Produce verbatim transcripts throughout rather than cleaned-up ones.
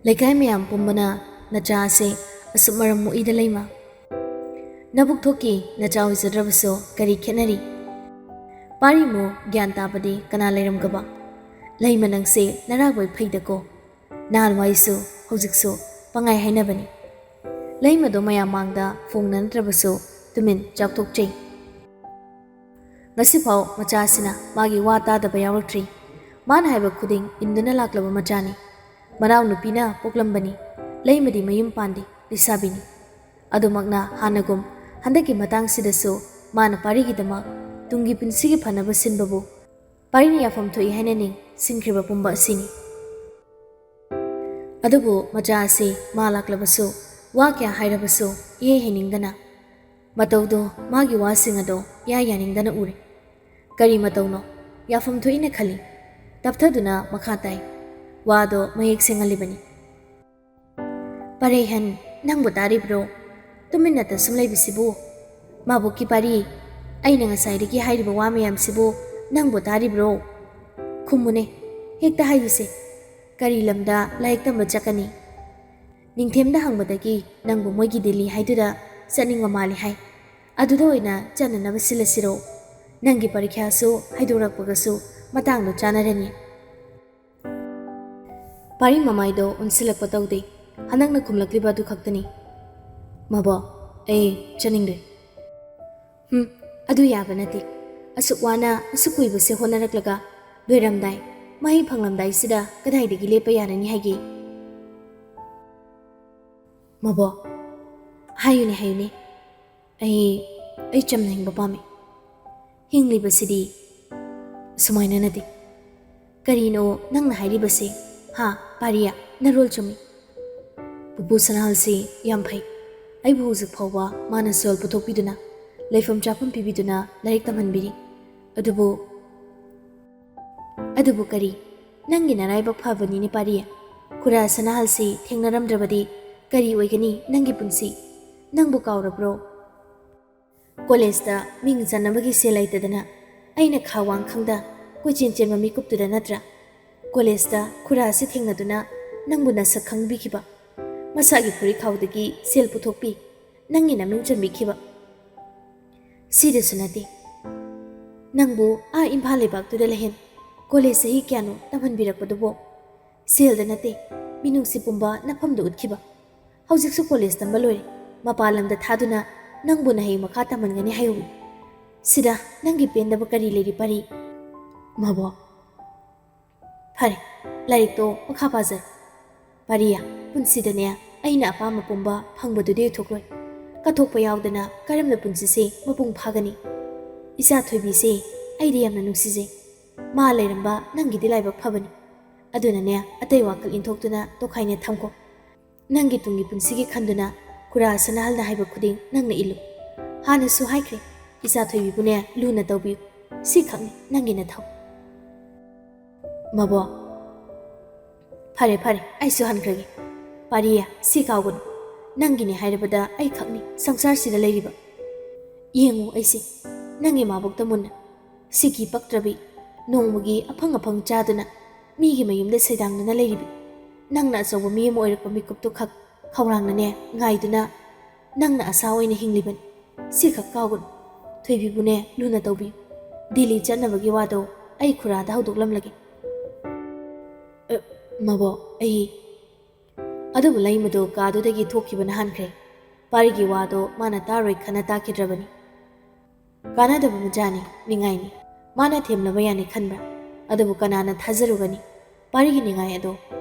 ꯂꯩꯀꯥꯏ ꯃꯌꯥꯝ ꯄꯨꯝꯕꯅ ꯅꯆꯥ ꯑꯁꯤ ꯑꯁꯨꯛ ꯃꯔꯝ ꯃꯣꯛꯏꯗ ꯂꯩꯃ꯫ ꯅꯕꯨꯛ ꯊꯣꯛꯀꯤ ꯅꯆꯥ ꯑꯣꯏꯖꯗ꯭ꯔꯕꯁꯨ ꯀꯔꯤ ꯈꯦꯠꯅꯔꯤ? ꯄꯥꯔꯤꯃꯨ ꯒ꯭ꯌꯥꯟ ꯇꯥꯕꯗꯤ ꯀꯅꯥ ꯂꯩꯔꯝꯒꯕ? ꯂꯩꯃ ꯅꯪꯁꯦ ꯅꯔꯥꯕꯩ ꯐꯩꯗꯀꯣ꯫ ꯅꯍꯥꯟꯋꯥꯏꯁꯨ ꯍꯧꯖꯤꯛꯁꯨ ꯄꯉꯥꯏ ꯍꯥꯏꯅꯕꯅꯤ꯫ ꯂꯩꯃꯗꯣ ꯃꯌꯥꯝ ꯃꯥꯡꯗ ꯐꯣꯡꯅ ꯅꯠꯇ꯭ꯔꯕꯁꯨ ꯇꯨꯃꯤꯟ ꯆꯥꯎꯊꯣꯛꯆꯩ꯫ ꯉꯁꯤꯐꯥꯎ ꯃꯆꯥꯁꯤꯅ ꯃꯥꯒꯤ ꯋꯥ ꯇꯥꯗꯕ ꯌꯥꯎꯔꯛꯇ꯭ꯔꯤ꯫ ꯃꯥꯅ ꯍꯥꯏꯕ ꯈꯨꯗꯤꯡ ꯏꯟꯗꯨꯅ ꯂꯥꯛꯂꯕ ꯃꯆꯥꯅꯤ꯫ ꯃꯅꯥꯎ ꯅꯨꯄꯤꯅ ꯄꯣꯛꯂꯝꯕꯅꯤ꯫ ꯂꯩꯃꯗꯤ ꯃꯌꯨꯝ ꯄꯥꯟꯗꯦ, ꯂꯩꯁꯥꯕꯤꯅꯤ꯫ ꯑꯗꯨꯃꯛꯅ ꯍꯥꯟꯅꯒꯨꯝ ꯍꯟꯗꯛꯀꯤ ꯃꯇꯥꯡꯁꯤꯗꯁꯨ ꯃꯥꯅ ꯄꯥꯔꯤꯒꯤꯗꯃꯛ ꯇꯨꯡꯒꯤ ꯄꯨꯟꯁꯤꯒꯤ ꯐꯅꯕ ꯁꯤꯟꯕꯕꯨ ꯄꯥꯔꯤꯅ ꯌꯥꯐꯝ ꯊꯣꯛꯏ ꯍꯥꯏꯅ ꯅꯤꯡ ꯁꯤꯟꯈ꯭ꯔꯤꯕ ꯄꯨꯝꯕ ꯑꯁꯤꯅꯤ꯫ ꯑꯗꯨꯕꯨ ꯃꯆꯥ ꯑꯁꯤ ꯃꯥ ꯂꯥꯛꯂꯕꯁꯨ ꯋꯥ ꯀꯌꯥ ꯍꯥꯏꯔꯕꯁꯨ ꯏꯍꯩ ꯍꯩꯅꯤꯡꯗꯅ ꯃꯇꯧꯗꯣ, ꯃꯥꯒꯤ ꯋꯥꯁꯤꯡ ꯑꯗꯣ ꯏꯌꯥ ꯌꯥꯅꯤꯡꯗꯅ ꯎꯔꯦ꯫ ꯀꯔꯤ ꯃꯇꯧꯅꯣ? ꯌꯥꯐꯝ ꯊꯣꯛꯏꯅ ꯈꯜꯂꯤ꯫ ꯇꯞꯊꯗꯨꯅ ꯃꯈꯥ ꯇꯥꯏ꯫ ꯋꯥꯗꯣ ꯃꯌꯦꯛ ꯁꯦꯡꯍꯜꯂꯤꯕꯅꯤ꯫ ꯄꯔꯦꯍꯟ, ꯅꯪꯕꯨ ꯇꯥꯔꯤꯕ꯭ꯔꯣ? ꯇꯨꯃꯤꯟꯅꯇ ꯁꯨꯝ ꯂꯩꯕꯁꯤꯕꯨ? ꯃꯥꯕꯣꯛꯀꯤ ꯄꯥꯔꯤ, ꯑꯩꯅ ꯉꯁꯥꯏꯗꯒꯤ ꯍꯥꯏꯔꯤꯕ ꯋꯥ ꯃꯌꯥꯝꯁꯤꯕꯨ ꯅꯪꯕꯨ ꯇꯥꯔꯤꯕ꯭ꯔꯣ? ꯈꯨꯝꯃꯨꯅꯦ, ꯍꯦꯛꯇ ꯍꯥꯏꯌꯨꯁꯦ꯫ ꯀꯔꯤ ꯂꯝꯗ ꯂꯥꯏꯔꯤꯛ ꯇꯝꯕ ꯆꯠꯀꯅꯤ? ꯅꯤꯡꯊꯦꯝꯗ ꯍꯪꯕꯗꯒꯤ ꯅꯪꯕꯨ ꯃꯣꯏꯒꯤ ꯗꯤꯜꯂꯤ ꯍꯥꯏꯗꯨꯗ ꯆꯠꯅꯤꯡꯕ ꯃꯥꯜꯂꯤ ꯍꯥꯏ꯫ ꯑꯗꯨꯗ ꯑꯣꯏꯅ ꯆꯠꯅꯅꯕ ꯁꯤꯜꯂꯁꯤꯔꯣ? ꯅꯪꯒꯤ ꯄꯔꯤꯈ꯭ꯌꯥꯁꯨ ꯍꯥꯏꯗꯣꯔꯛꯄꯒꯁꯨ ꯃꯇꯥꯡꯗꯣ ꯆꯥꯟꯅꯔꯅꯤ꯫ ꯄꯥꯔꯤ ꯃꯃꯥꯏꯗꯣ ꯎꯟꯁꯤꯜꯂꯛꯄ ꯇꯧꯗꯦ꯫ ꯍꯟꯗꯛꯅ ꯈꯨꯝꯂꯛꯂꯤꯕ ꯑꯗꯨ ꯈꯛꯇꯅꯤ꯫ ꯃꯕꯣꯛ, ꯑꯩ ꯆꯠꯅꯤꯡꯗꯦ꯫ ꯍꯨꯝ, ꯑꯗꯨ ꯌꯥꯕ ꯅꯠꯇꯦ꯫ ꯑꯁꯨꯛ ꯋꯥꯅ ꯑꯁꯨꯛ ꯀꯨꯏꯕꯁꯦ ꯍꯣꯠꯅꯔꯛꯂꯒ ꯂꯣꯏꯔꯝꯗꯥꯏ, ꯃꯍꯩ ꯐꯪꯂꯝꯗꯥꯏꯁꯤꯗ ꯀꯗꯥꯏꯗꯒꯤ ꯂꯦꯞꯄ ꯌꯥꯔꯅꯤ ꯍꯥꯏꯒꯦ? ꯃꯕꯣꯛ, ꯍꯥꯏꯌꯨꯅꯦ, ꯍꯥꯏꯌꯨꯅꯦ꯫ ꯑꯩ, ꯑꯩ ꯆꯝꯅ ꯍꯤꯡꯕ ꯄꯥꯝꯃꯤ꯫ ꯍꯤꯡꯂꯤꯕꯁꯤꯗꯤ ꯁꯨꯃꯥꯏꯅ ꯅꯠꯇꯦ꯫ ꯀꯔꯤꯅꯣ ꯅꯪꯅ ꯍꯥꯏꯔꯤꯕꯁꯦ? ꯍꯥ, ꯄꯥꯔꯤꯌꯥ, ꯅꯔꯣꯜ ꯆꯨꯝꯃꯤ꯫ ꯄꯨꯄꯨ ꯁꯅꯥꯍꯜꯁꯤ ꯌꯥꯝ ꯐꯩ꯫ ꯑꯩꯕꯨ ꯍꯧꯖꯤꯛ ꯐꯥꯎꯕ ꯃꯥꯅ ꯁꯦꯜ ꯄꯨꯊꯣꯛꯄꯤꯗꯨꯅ, ꯂꯩꯐꯝ ꯆꯥꯐꯝ ꯄꯤꯕꯤꯗꯨꯅ ꯂꯥꯏꯔꯤꯛ ꯇꯝꯍꯟꯕꯤꯔꯤ꯫ ꯑꯗꯨꯕꯨ, ꯑꯗꯨꯕꯨ ꯀꯔꯤ? ꯅꯪꯒꯤ ꯅꯔꯥꯏꯕꯛ ꯐꯕꯅꯤꯅꯦ ꯄꯥꯔꯤ꯫ ꯈꯨꯔꯥ ꯁꯅꯥꯍꯜꯁꯤ ꯊꯦꯡꯅꯔꯝꯗ꯭ꯔꯕꯗꯤ ꯀꯔꯤ ꯑꯣꯏꯒꯅꯤ ꯅꯪꯒꯤ ꯄꯨꯟꯁꯤ? ꯅꯪꯕꯨ ꯀꯥꯎꯔꯕ꯭ꯔꯣ? ꯀꯣꯂꯦꯖꯇ ꯃꯤꯡ ꯆꯟꯅꯕꯒꯤ ꯁꯦꯜ ꯂꯩꯇꯗꯅ ꯑꯩꯅ ꯈꯥ ꯋꯥꯡ ꯈꯪꯗ ꯀꯣꯏꯆꯦꯟ ꯆꯦꯟꯕ ꯃꯤꯀꯨꯞꯇꯨꯗ ꯅꯠꯇ꯭ꯔꯥ? ꯀꯣꯂꯦꯖꯇ ꯈꯨꯔꯥꯁꯤ ꯊꯦꯡꯅꯗꯨꯅ ꯅꯪꯕꯨ ꯅꯁꯛ ꯈꯪꯕꯤꯈꯤꯕ, ꯃꯁꯥꯒꯤ ꯐꯨꯔꯤꯠꯈꯥꯎꯗꯒꯤ ꯁꯦꯜ ꯄꯨꯊꯣꯛꯄꯤ, ꯅꯪꯒꯤ ꯅꯃꯤꯡ ꯆꯟꯕꯤꯈꯤꯕ꯫ ꯁꯤꯗꯁꯨ ꯅꯠꯇꯦ, ꯅꯪꯕꯨ ꯑꯥ ꯏꯝꯐꯥꯜ ꯂꯩꯕꯥꯛꯇꯨꯗ ꯂꯩꯍꯦꯟ ꯀꯣꯂꯦꯖ ꯆꯍꯤ ꯀꯌꯥꯅꯣ ꯇꯝꯍꯟꯕꯤꯔꯛꯄꯗꯨꯕꯣ? ꯁꯦꯜꯗ ꯅꯠꯇꯦ, ꯃꯤꯅꯨꯡꯁꯤ ꯄꯨꯝꯕ ꯅꯐꯝꯗ ꯎꯠꯈꯤꯕ꯫ ꯍꯧꯖꯤꯛꯁꯨ ꯀꯣꯂꯦꯖ ꯇꯝꯕ ꯂꯣꯏꯔꯦ, ꯃꯄꯥꯟ ꯂꯝꯗ ꯊꯥꯗꯨꯅ ꯅꯪꯕꯨ ꯅꯍꯩ ꯃꯈꯥ ꯇꯝꯍꯟꯒꯅꯤ ꯍꯥꯏꯍꯧꯏ꯫ ꯁꯤꯗ ꯅꯪꯒꯤ ꯄꯦꯟꯗꯕ ꯀꯔꯤ ꯂꯩꯔꯤ ꯄꯥꯔꯤ? ꯃꯕꯣ, ꯐꯔꯦ, ꯂꯥꯏꯔꯤꯛꯇꯣ ꯃꯈꯥ ꯄꯥꯖꯔꯣ꯫ ꯄꯥꯔꯤꯌꯥ, ꯄꯨꯟꯁꯤꯗꯅꯦ ꯑꯩꯅ ꯑꯄꯥꯝꯕ ꯄꯨꯝꯕ ꯐꯪꯕꯗꯨꯗꯤ ꯑꯣꯏꯊꯣꯛꯂꯣꯏ꯫ ꯀꯠꯊꯣꯛꯄ ꯌꯥꯎꯗꯅ ꯀꯔꯝꯅ ꯄꯨꯟꯁꯤꯁꯦ ꯃꯄꯨꯡ ꯐꯥꯒꯅꯤ? ꯏꯆꯥ ꯊꯣꯏꯕꯤꯁꯦ ꯑꯩꯗꯤ ꯌꯥꯝꯅ ꯅꯨꯡꯁꯤꯖꯩ꯫ ꯃꯥ ꯂꯩꯔꯝꯕ ꯅꯪꯒꯤꯗꯤ ꯂꯥꯏꯕꯛ ꯐꯕꯅꯤ꯫ ꯑꯗꯨꯅꯅꯦ ꯑꯇꯩ ꯋꯥꯈꯜ ꯏꯟꯊꯣꯛꯇꯨꯅ ꯇꯣꯈꯥꯏꯅ ꯊꯝꯈꯣ꯫ ꯅꯪꯒꯤ ꯇꯨꯡꯒꯤ ꯄꯨꯟꯁꯤꯒꯤ ꯈꯟꯗꯨꯅ ꯈꯨꯔꯥ ꯁꯅꯥꯍꯜꯅ ꯍꯥꯏꯕ ꯈꯨꯗꯤꯡ ꯅꯪꯅ ꯏꯜꯂꯨ꯫ ꯍꯥꯟꯅꯁꯨ ꯍꯥꯏꯈ꯭ꯔꯦ, ꯏꯆꯥ ꯊꯣꯏꯕꯤꯕꯨꯅꯦ ꯂꯨꯅ ꯇꯧꯕꯤꯌꯨ꯫ ꯁꯤꯈꯛꯅꯤ ꯅꯪꯒꯤ ꯅꯊꯧ꯫ ꯃꯕꯣ, ꯐꯔꯦ ꯐꯔꯦ, ꯑꯩꯁꯨ ꯍꯟꯈ꯭ꯔꯒꯦ꯫ ꯄꯥꯔꯤꯌꯥ, ꯁꯤ ꯀꯥꯎꯒꯅꯨ, ꯅꯪꯒꯤꯅꯤ ꯍꯥꯏꯔꯕꯗ ꯑꯩꯈꯛꯅꯤ ꯁꯪꯁꯥꯔꯁꯤꯗ ꯂꯩꯔꯤꯕ꯫ ꯌꯦꯡꯉꯨ ꯑꯩꯁꯦ, ꯅꯪꯒꯤ ꯃꯥꯕꯣꯛꯇ ꯃꯨꯟꯅ꯫ ꯁꯤꯀꯤ ꯄꯛꯇ꯭ꯔꯕꯤ, ꯅꯣꯡꯃꯒꯤ ꯑꯐꯪ ꯑꯐꯪ ꯆꯥꯗꯨꯅ ꯃꯤꯒꯤ ꯃꯌꯨꯝꯗ ꯁꯩꯗꯥꯡꯗꯨꯅ ꯂꯩꯔꯤꯕꯤ, ꯅꯪꯅ ꯑꯆꯧꯕ ꯃꯤ ꯑꯃ ꯑꯣꯏꯔꯛꯄ ꯃꯤꯀꯨꯞꯇꯨ ꯈꯛ ꯈꯧꯔꯥꯡꯅꯅꯦ ꯉꯥꯏꯗꯨꯅ ꯅꯪꯅ ꯑꯁꯥ ꯑꯣꯏꯅ ꯍꯤꯡꯂꯤꯕꯅꯤ꯫ ꯁꯤꯈꯛ ꯀꯥꯎꯒꯅꯨ꯫ ꯊꯣꯏꯕꯤꯕꯨꯅꯦ ꯂꯨꯅ ꯇꯧꯕꯤꯌꯨ꯫ ꯗꯤꯜꯂꯤ ꯆꯠꯅꯕꯒꯤ ꯋꯥꯗꯣ ꯑꯩ ꯈꯨꯔꯥꯗ ꯍꯧꯗꯣꯛꯂꯝꯂꯒꯦ꯫ ꯑ, ꯃꯕꯣꯛ, ꯑꯩ꯫ ꯑꯗꯨꯕꯨ ꯂꯩꯃꯗꯣ ꯀꯥꯗꯨꯗꯒꯤ ꯊꯣꯛꯈꯤꯕꯅ ꯍꯥꯟꯈ꯭ꯔꯦ꯫ ꯄꯥꯔꯤꯒꯤ ꯋꯥꯗꯣ ꯃꯥꯅ ꯇꯥꯔꯣꯏ ꯈꯟꯅ ꯇꯥꯈꯤꯗ꯭ꯔꯕꯅꯤ꯫ ꯀꯥꯟꯅꯗꯕ ꯃꯆꯥꯅꯤ, ꯅꯤꯡꯉꯥꯏꯅꯤ꯫ ꯃꯥꯅ ꯊꯦꯝꯅꯕ ꯌꯥꯅꯤ ꯈꯟꯕ꯭ꯔꯥ? ꯑꯗꯨꯕꯨ ꯀꯅꯥꯅ ꯊꯥꯖꯔꯨꯒꯅꯤ? ꯄꯥꯔꯤꯒꯤ ꯅꯤꯡꯉꯥꯏ ꯑꯗꯣ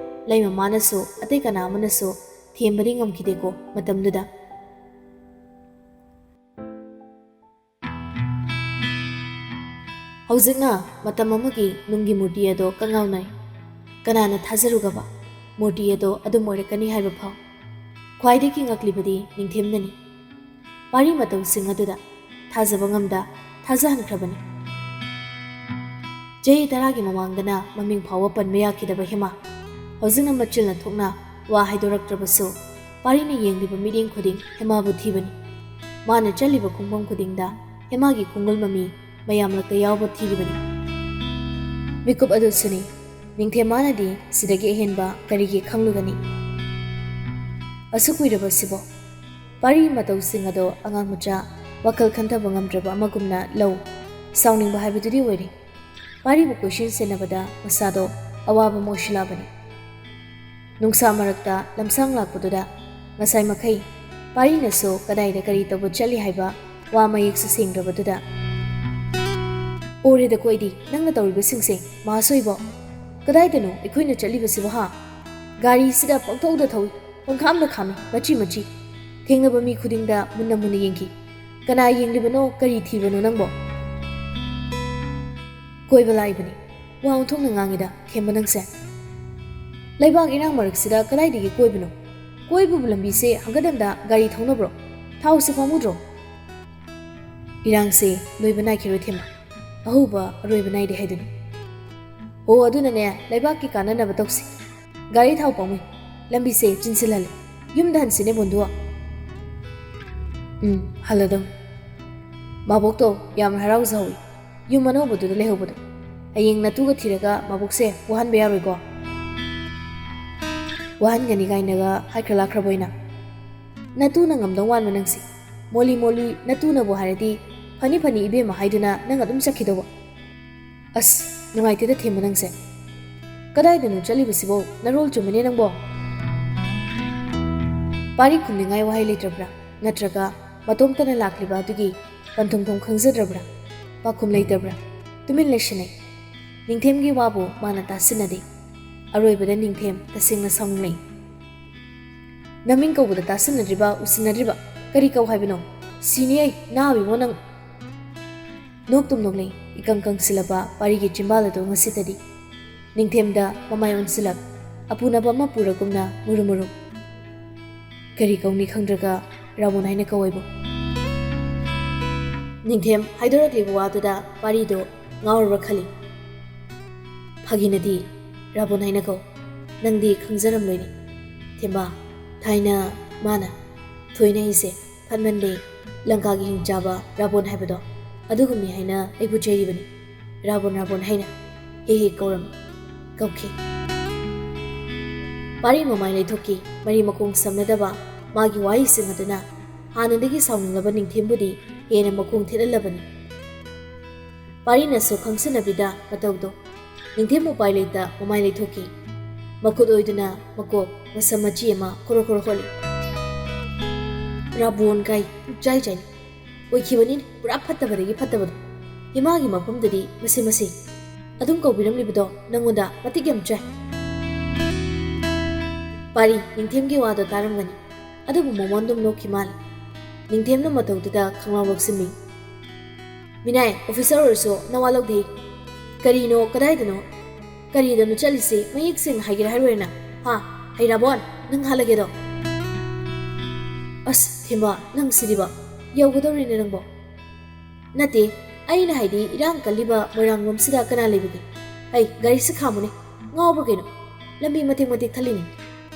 ꯂꯩꯃꯃꯥꯅꯁꯨ ꯑꯇꯩ ꯀꯅꯥ ꯑꯃꯅꯁꯨ ꯊꯦꯝꯕꯗꯤ ꯉꯝꯈꯤꯗꯦꯀꯣ ꯃꯇꯝꯗꯨꯗ꯫ ꯍꯧꯖꯤꯛꯅ ꯃꯇꯝ ꯑꯃꯒꯤ ꯅꯨꯡꯒꯤ ꯃꯨꯔꯇꯤ ꯑꯗꯣ ꯀꯉꯥꯎꯅꯔꯦ꯫ ꯀꯅꯥꯅ ꯊꯥꯖꯔꯨꯒꯕ ꯃꯨꯔꯇꯤ ꯑꯗꯣ ꯑꯗꯨꯝ ꯑꯣꯏꯔꯛꯀꯅꯤ ꯍꯥꯏꯕ ꯐꯥꯎ? ꯈ꯭ꯋꯥꯏꯗꯒꯤ ꯉꯛꯂꯤꯕꯗꯤ ꯅꯤꯡꯊꯦꯝꯅꯅꯤ꯫ ꯄꯥꯔꯤ ꯃꯇꯧꯁꯤꯡ ꯑꯗꯨꯗ ꯊꯥꯖꯕ ꯉꯝꯗ ꯊꯥꯖꯍꯟꯈ꯭ꯔꯕꯅꯤ꯫ ꯆꯍꯤ ꯇꯔꯥꯒꯤ ꯃꯃꯥꯡꯗꯅ ꯃꯃꯤꯡ ꯐꯥꯎꯕ ꯄꯟꯕ ꯌꯥꯈꯤꯗꯕ ꯍꯦꯃꯥ, ꯍꯧꯖꯤꯛꯅ ꯃꯆꯤꯜꯅ ꯊꯣꯛꯅ ꯋꯥ ꯍꯥꯏꯗꯣꯔꯛꯇ꯭ꯔꯕꯁꯨ, ꯄꯥꯔꯤꯅ ꯌꯦꯡꯂꯤꯕ ꯃꯤꯠꯌꯦꯡ ꯈꯨꯗꯤꯡ ꯍꯦꯃꯥꯕꯨ ꯊꯤꯕꯅꯤ꯫ ꯃꯥꯅ ꯆꯠꯂꯤꯕ ꯈꯣꯡꯐꯝ ꯈꯨꯗꯤꯡꯗ ꯍꯦꯃꯥꯒꯤ ꯈꯣꯡꯒꯨꯜ ꯃꯃꯤ ꯃꯌꯥꯝꯂꯛꯇ ꯌꯥꯎꯕ ꯊꯤꯔꯤꯕꯅꯤ꯫ ꯃꯤꯀꯨꯞ ꯑꯗꯨꯁꯨꯅꯤ ꯅꯤꯡꯊꯦꯝ ꯃꯥꯅꯗꯤ ꯁꯤꯗꯒꯤ ꯑꯍꯦꯟꯕ ꯀꯔꯤꯒꯤ ꯈꯪꯂꯨꯒꯅꯤ? ꯑꯁꯨꯛ ꯀꯨꯏꯔꯕꯁꯤꯕꯣ? ꯄꯥꯔꯤ ꯃꯇꯧꯁꯤꯡ ꯑꯗꯣ ꯑꯉꯥꯡ ꯃꯆꯥ ꯋꯥꯈꯜ ꯈꯟꯊꯕ ꯉꯝꯗ꯭ꯔꯕ ꯑꯃꯒꯨꯝꯅ ꯂꯧ꯫ ꯁꯥꯎꯅꯤꯡꯕ ꯍꯥꯏꯕꯗꯨꯗꯤ ꯑꯣꯏꯔꯦ꯫ ꯄꯥꯔꯤꯕꯨ ꯀꯣꯏꯁꯦꯟ ꯁꯦꯟꯅꯕꯗ ꯃꯁꯥꯗꯣ ꯑꯋꯥꯕ ꯑꯃ ꯑꯣꯏꯁꯤꯜꯂꯛꯑꯕꯅꯤ꯫ ꯅꯨꯡꯁꯥ ꯃꯔꯛꯇ ꯂꯝꯁꯥꯡ ꯂꯥꯛꯄꯗꯨꯗ ꯉꯁꯥꯏ ꯃꯈꯩ ꯄꯥꯔꯤꯅꯁꯨ ꯀꯗꯥꯏꯗ ꯀꯔꯤ ꯇꯧꯕ ꯆꯠꯂꯤ ꯍꯥꯏꯕ ꯋꯥ ꯃꯌꯦꯛꯁꯨ ꯁꯦꯡꯗ꯭ꯔꯕꯗꯨꯗ, "ꯑꯣꯔꯦꯗꯀꯣ ꯑꯩꯗꯤ ꯅꯪꯅ ꯇꯧꯔꯤꯕꯁꯤꯡꯁꯦ, ꯃꯍꯥꯁꯣꯏꯕꯣ! ꯀꯗꯥꯏꯗꯅꯣ ꯑꯩꯈꯣꯏꯅ ꯆꯠꯂꯤꯕꯁꯤꯕꯣ ꯍꯥ? ꯒꯥꯔꯤꯁꯤꯗ ꯄꯪꯊꯧꯗ ꯊꯧꯏ, ꯄꯪꯈꯥꯝꯗ ꯈꯥꯝꯃꯤ, ꯃꯆꯤ ꯃꯆꯤ꯫ ꯊꯦꯡꯅꯕ ꯃꯤ ꯈꯨꯗꯤꯡꯗ ꯃꯨꯟꯅ ꯃꯨꯟꯅ ꯌꯦꯡꯈꯤ꯫ ꯀꯅꯥ ꯌꯦꯡꯂꯤꯕꯅꯣ, ꯀꯔꯤ ꯊꯤꯕꯅꯣ ꯅꯪꯕꯣ?" "ꯀꯣꯏꯕ ꯂꯥꯛꯏꯕꯅꯤ꯫ ꯋꯥ ꯑꯣꯟꯊꯣꯛꯅ ꯉꯥꯡꯉꯤꯗ, ꯊꯦꯝꯕ ꯅꯪꯁꯦ꯫ ꯂꯩꯕꯥꯛ ꯏꯔꯥꯡ ꯃꯔꯛꯁꯤꯗ ꯀꯗꯥꯏꯗꯒꯤ ꯀꯣꯏꯕꯅꯣ? ꯀꯣꯏꯕꯕꯨ ꯂꯝꯕꯤꯁꯦ ꯍꯪꯒꯠ ꯍꯟꯗ ꯒꯥꯔꯤ ꯊꯧꯅꯕ꯭ꯔꯣ? ꯊꯥꯎꯁꯦ ꯄꯥꯝꯃꯨꯗ꯭ꯔꯣ?" "ꯏꯔꯥꯡꯁꯦ ꯂꯣꯏꯕ ꯅꯥꯏꯈꯤꯔꯣꯏ ꯊꯦꯝꯕ꯫ ꯑꯍꯧꯕ ꯑꯔꯣꯏꯕ ꯅꯥꯏꯗꯦ ꯍꯥꯏꯗꯨꯅꯤ꯫ ꯍꯣ, ꯑꯗꯨꯅꯅꯦ, ꯂꯩꯕꯥꯛꯀꯤ ꯀꯥꯟꯅꯅꯕ ꯇꯧꯁꯤ꯫ ꯒꯥꯔꯤ ꯊꯥꯎ ꯄꯥꯝꯃꯨꯏ꯫ ꯂꯝꯕꯤꯁꯦ ꯆꯤꯟꯁꯤꯜꯍꯜꯂꯦ꯫ ꯌꯨꯝꯗ ꯍꯟꯁꯤꯅꯦ, ꯕꯣꯟꯗꯨ꯫" "ꯎꯝ, ꯍꯜꯂꯗꯧꯅꯤ꯫ ꯃꯥꯕꯣꯛꯇꯣ ꯌꯥꯝ ꯍꯔꯥꯎꯖꯍꯧꯏ ꯌꯨꯝ ꯑꯅꯧꯕꯗꯨꯗ ꯂꯩꯍꯧꯕꯗꯣ꯫ ꯍꯌꯦꯡ ꯅꯇꯨꯒ ꯊꯤꯔꯒ ꯃꯥꯕꯣꯛꯁꯦ ꯋꯥꯍꯟꯕ ꯌꯥꯔꯣꯏꯀꯣ?" "ꯋꯥꯍꯟꯒꯅꯤ ꯀꯥꯏꯅꯒ ꯍꯥꯏꯈ꯭ꯔ ꯂꯥꯛꯈ꯭ꯔꯕꯣ ꯑꯩꯅ?" "ꯅꯇꯨꯅ ꯉꯝꯗꯧ ꯃꯥꯟꯕ ꯅꯪꯁꯦ꯫ ꯃꯣꯂꯤ ꯃꯣꯂꯤ ꯅꯇꯨꯅꯕꯨ ꯍꯥꯏꯔꯗꯤ ꯐꯅꯤ ꯐꯅꯤ ꯏꯕꯦꯝꯃ ꯍꯥꯏꯗꯨꯅ ꯅꯪ ꯑꯗꯨꯝ ꯆꯠꯈꯤꯗꯧꯕ꯫ ꯑꯁ, ꯅꯨꯡꯉꯥꯏꯇꯦꯗ ꯊꯦꯝꯕ ꯅꯪꯁꯦ꯫ ꯀꯗꯥꯏꯗꯅꯣ ꯆꯠꯂꯤꯕꯁꯤꯕꯣ? ꯅꯔꯣꯜ ꯆꯨꯝꯕꯅꯦ ꯅꯪꯕꯣ?" ꯄꯥꯔꯤ ꯈꯨꯝꯅꯤꯡꯉꯥꯏ ꯋꯥꯍꯩ ꯂꯩꯇ꯭ꯔꯕ꯭ꯔꯥ? ꯅꯠꯇ꯭ꯔꯒ ꯃꯇꯣꯝꯇꯅ ꯂꯥꯛꯂꯤꯕ ꯑꯗꯨꯒꯤ ꯄꯟꯊꯨꯡꯐꯝ ꯈꯪꯖꯗ꯭ꯔꯕ꯭ꯔꯥ? ꯄꯥꯎꯈꯨꯝ ꯂꯩꯇꯕ꯭ꯔꯥ? ꯇꯨꯃꯤꯟ ꯂꯩꯁꯤꯟꯅꯩ꯫ ꯅꯤꯡꯊꯦꯝꯒꯤ ꯋꯥꯕꯨ ꯃꯥꯅ ꯇꯥꯁꯤꯟꯅꯗꯦ꯫ ꯑꯔꯣꯏꯕꯗ ꯅꯤꯡꯊꯦꯝ ꯇꯁꯦꯡꯅ ꯁꯥꯎꯅꯤꯡꯂꯛꯏ꯫ "ꯅꯃꯤꯡ ꯀꯧꯕꯗ ꯇꯥꯁꯤꯟꯅꯗ꯭ꯔꯤꯕ, ꯎꯁꯤꯟꯅꯗ꯭ꯔꯤꯕ ꯀꯔꯤ ꯀꯧ ꯍꯥꯏꯕꯅꯣ? ꯁꯤꯅꯤ ꯑꯩ, ꯅꯥꯕꯤꯕꯣ ꯅꯪ!" ꯅꯣꯛꯇꯨꯝ ꯅꯣꯛꯂꯤ ꯏꯀꯪ ꯀꯪꯁꯤꯜꯂꯕ ꯄꯥꯔꯤꯒꯤ ꯆꯤꯝꯕꯥꯜ ꯑꯗꯨ ꯉꯁꯤꯇꯗꯤ꯫ ꯅꯤꯡꯊꯦꯝꯗ ꯃꯃꯥꯏ ꯑꯣꯟꯁꯤꯜꯂꯛ, ꯑꯄꯨꯅꯕ ꯑꯃ ꯄꯨꯔꯒꯨꯝꯅ ꯃꯨꯔꯨꯝ ꯃꯨꯔꯨꯝ꯫ "ꯀꯔꯤ ꯀꯧꯅꯤ ꯈꯪꯗ꯭ꯔꯒ ꯔꯥꯕꯣꯟ ꯍꯥꯏꯅ ꯀꯧ ꯑꯩꯕꯨ?" ꯅꯤꯡꯊꯦꯝ ꯍꯥꯏꯗꯣꯔꯛꯂꯤꯕ ꯋꯥꯗꯨꯗ ꯄꯥꯔꯤꯗꯣ ꯉꯥꯎꯔꯕ꯭ꯔꯥ ꯈꯜꯂꯤ꯫ "ꯐꯥꯒꯤ ꯅꯠꯇꯦ, ꯔꯥꯕꯣꯟ ꯍꯥꯏꯅ ꯀꯧ꯫ ꯅꯪꯗꯤ ꯈꯪꯖꯔꯝꯂꯣꯏꯅꯦ, ꯊꯦꯝꯕ꯫ ꯊꯥꯏꯅ ꯃꯥꯅ ꯊꯣꯏꯅ ꯑꯩꯁꯦ ꯐꯠꯃꯟꯗꯦ, ꯂꯪꯀꯥꯒꯤ ꯍꯤꯡꯆꯥꯕ ꯔꯥꯕꯣꯟ ꯍꯥꯏꯕꯗꯣ, ꯑꯗꯨꯒꯨꯝꯅꯤ ꯍꯥꯏꯅ ꯑꯩꯕꯨ ꯆꯩꯔꯤꯕꯅꯤ꯫ ꯔꯥꯕꯣꯟ, ꯔꯥꯕꯣꯟ ꯍꯥꯏꯅ ꯍꯦꯛ ꯍꯦꯛ ꯀꯧꯔꯝꯃꯤ꯫ ꯀꯧꯈꯤ꯫ ꯄꯥꯔꯤ ꯃꯃꯥꯏ ꯂꯩꯊꯣꯛꯈꯤ꯫ ꯃꯔꯤ ꯃꯈꯣꯡ ꯁꯝꯅꯗꯕ ꯃꯥꯒꯤ ꯋꯥꯍꯩꯁꯤꯡ ꯑꯗꯨꯅ ꯍꯥꯟꯅꯗꯒꯤ ꯁꯥꯎꯅꯤꯡꯂꯕ ꯅꯤꯡꯊꯦꯝꯕꯨꯗꯤ ꯍꯦꯟꯅ ꯃꯈꯣꯡ ꯊꯦꯠꯍꯜꯂꯕꯅꯤ꯫ ꯄꯥꯔꯤꯅꯁꯨ ꯈꯪꯁꯤꯟꯅꯕꯤꯗ ꯃꯇꯧꯗꯣ꯫ ꯅꯤꯡꯊꯦꯝ ꯎꯄꯥꯏ ꯂꯩꯇ ꯃꯃꯥꯏ ꯂꯩꯊꯣꯛꯈꯤ꯫ ꯃꯈꯨꯠ ꯑꯣꯏꯗꯨꯅ ꯃꯀꯣꯛ ꯃꯁꯝ ꯃꯆꯤ ꯑꯃ ꯈꯣꯔꯣ ꯈꯣꯔꯣ ꯍꯣꯠꯂꯤ꯫ ꯔꯥꯕꯣꯟ ꯀꯥꯏ ꯄꯨꯛꯆꯥꯏ ꯆꯥꯏꯅꯤ꯫ ꯑꯣꯏꯈꯤꯕꯅꯤꯅꯦ, ꯄꯨꯔꯥ ꯐꯠꯇꯕꯗꯒꯤ ꯐꯠꯇꯕꯗꯣ꯫ ꯏꯃꯥꯒꯤ ꯃꯐꯝꯗꯗꯤ ꯃꯁꯤ ꯃꯁꯤ ꯑꯗꯨꯝ ꯀꯧꯕꯤꯔꯝꯂꯤꯕꯗꯣ ꯅꯪꯉꯣꯟꯗ ꯃꯇꯤꯛ ꯌꯥꯝ ꯆꯥꯏ꯫ ꯄꯥꯔꯤ, ꯅꯤꯡꯊꯦꯝꯒꯤ ꯋꯥꯗꯣ ꯇꯥꯔꯝꯒꯅꯤ꯫ ꯑꯗꯨꯕꯨ ꯃꯃꯣꯟ ꯑꯗꯨꯝ ꯅꯣꯛꯈꯤ ꯃꯥꯜꯂꯤ꯫ ꯅꯤꯡꯊꯦꯝꯅ ꯃꯇꯧꯗꯨꯗ ꯈꯪꯂꯥꯎ ꯂꯧꯁꯤꯟꯃꯤ꯫ ꯃꯤꯅꯥꯏ, ꯑꯣꯐꯤꯁꯥꯔ ꯑꯣꯏꯔꯁꯨ ꯅꯋꯥ ꯂꯧꯗꯦ꯫ ꯀꯔꯤꯅꯣ, ꯀꯗꯥꯏꯗꯅꯣ? ꯀꯔꯤꯗꯅꯣ ꯆꯠꯂꯤꯁꯤ? ꯃꯌꯦꯛ ꯁꯦꯡꯅ ꯍꯥꯏꯒꯦꯔꯥ ꯍꯥꯏꯔꯣꯏꯅ? ꯍꯥ? ꯍꯩꯔꯥꯕꯣꯟ, ꯅꯪ ꯍꯥꯠꯂꯒꯦꯗꯣ? ꯑꯁ, ꯊꯦꯝꯕ, ꯅꯪ ꯁꯤꯗꯤꯕ꯫ ꯌꯧꯒꯗꯧꯔꯤꯅꯦ ꯅꯪꯕꯣ꯫ ꯅꯠꯇꯦ, ꯑꯩꯅ ꯍꯥꯏꯗꯤ ꯏꯔꯥꯡ ꯀꯜꯂꯤꯕ ꯃꯣꯏꯔꯥꯡꯂꯣꯝꯁꯤꯗ ꯀꯅꯥ ꯂꯩꯕꯒꯦ? ꯍꯩ, ꯒꯥꯔꯤꯁꯤ ꯈꯥꯝꯃꯨꯅꯦ꯫ ꯉꯥꯎꯕ꯭ꯔꯥ ꯀꯩꯅꯣ? ꯂꯝꯕꯤ ꯃꯇꯦꯛ ꯃꯇꯦꯛ ꯊꯜꯂꯤꯅꯦ꯫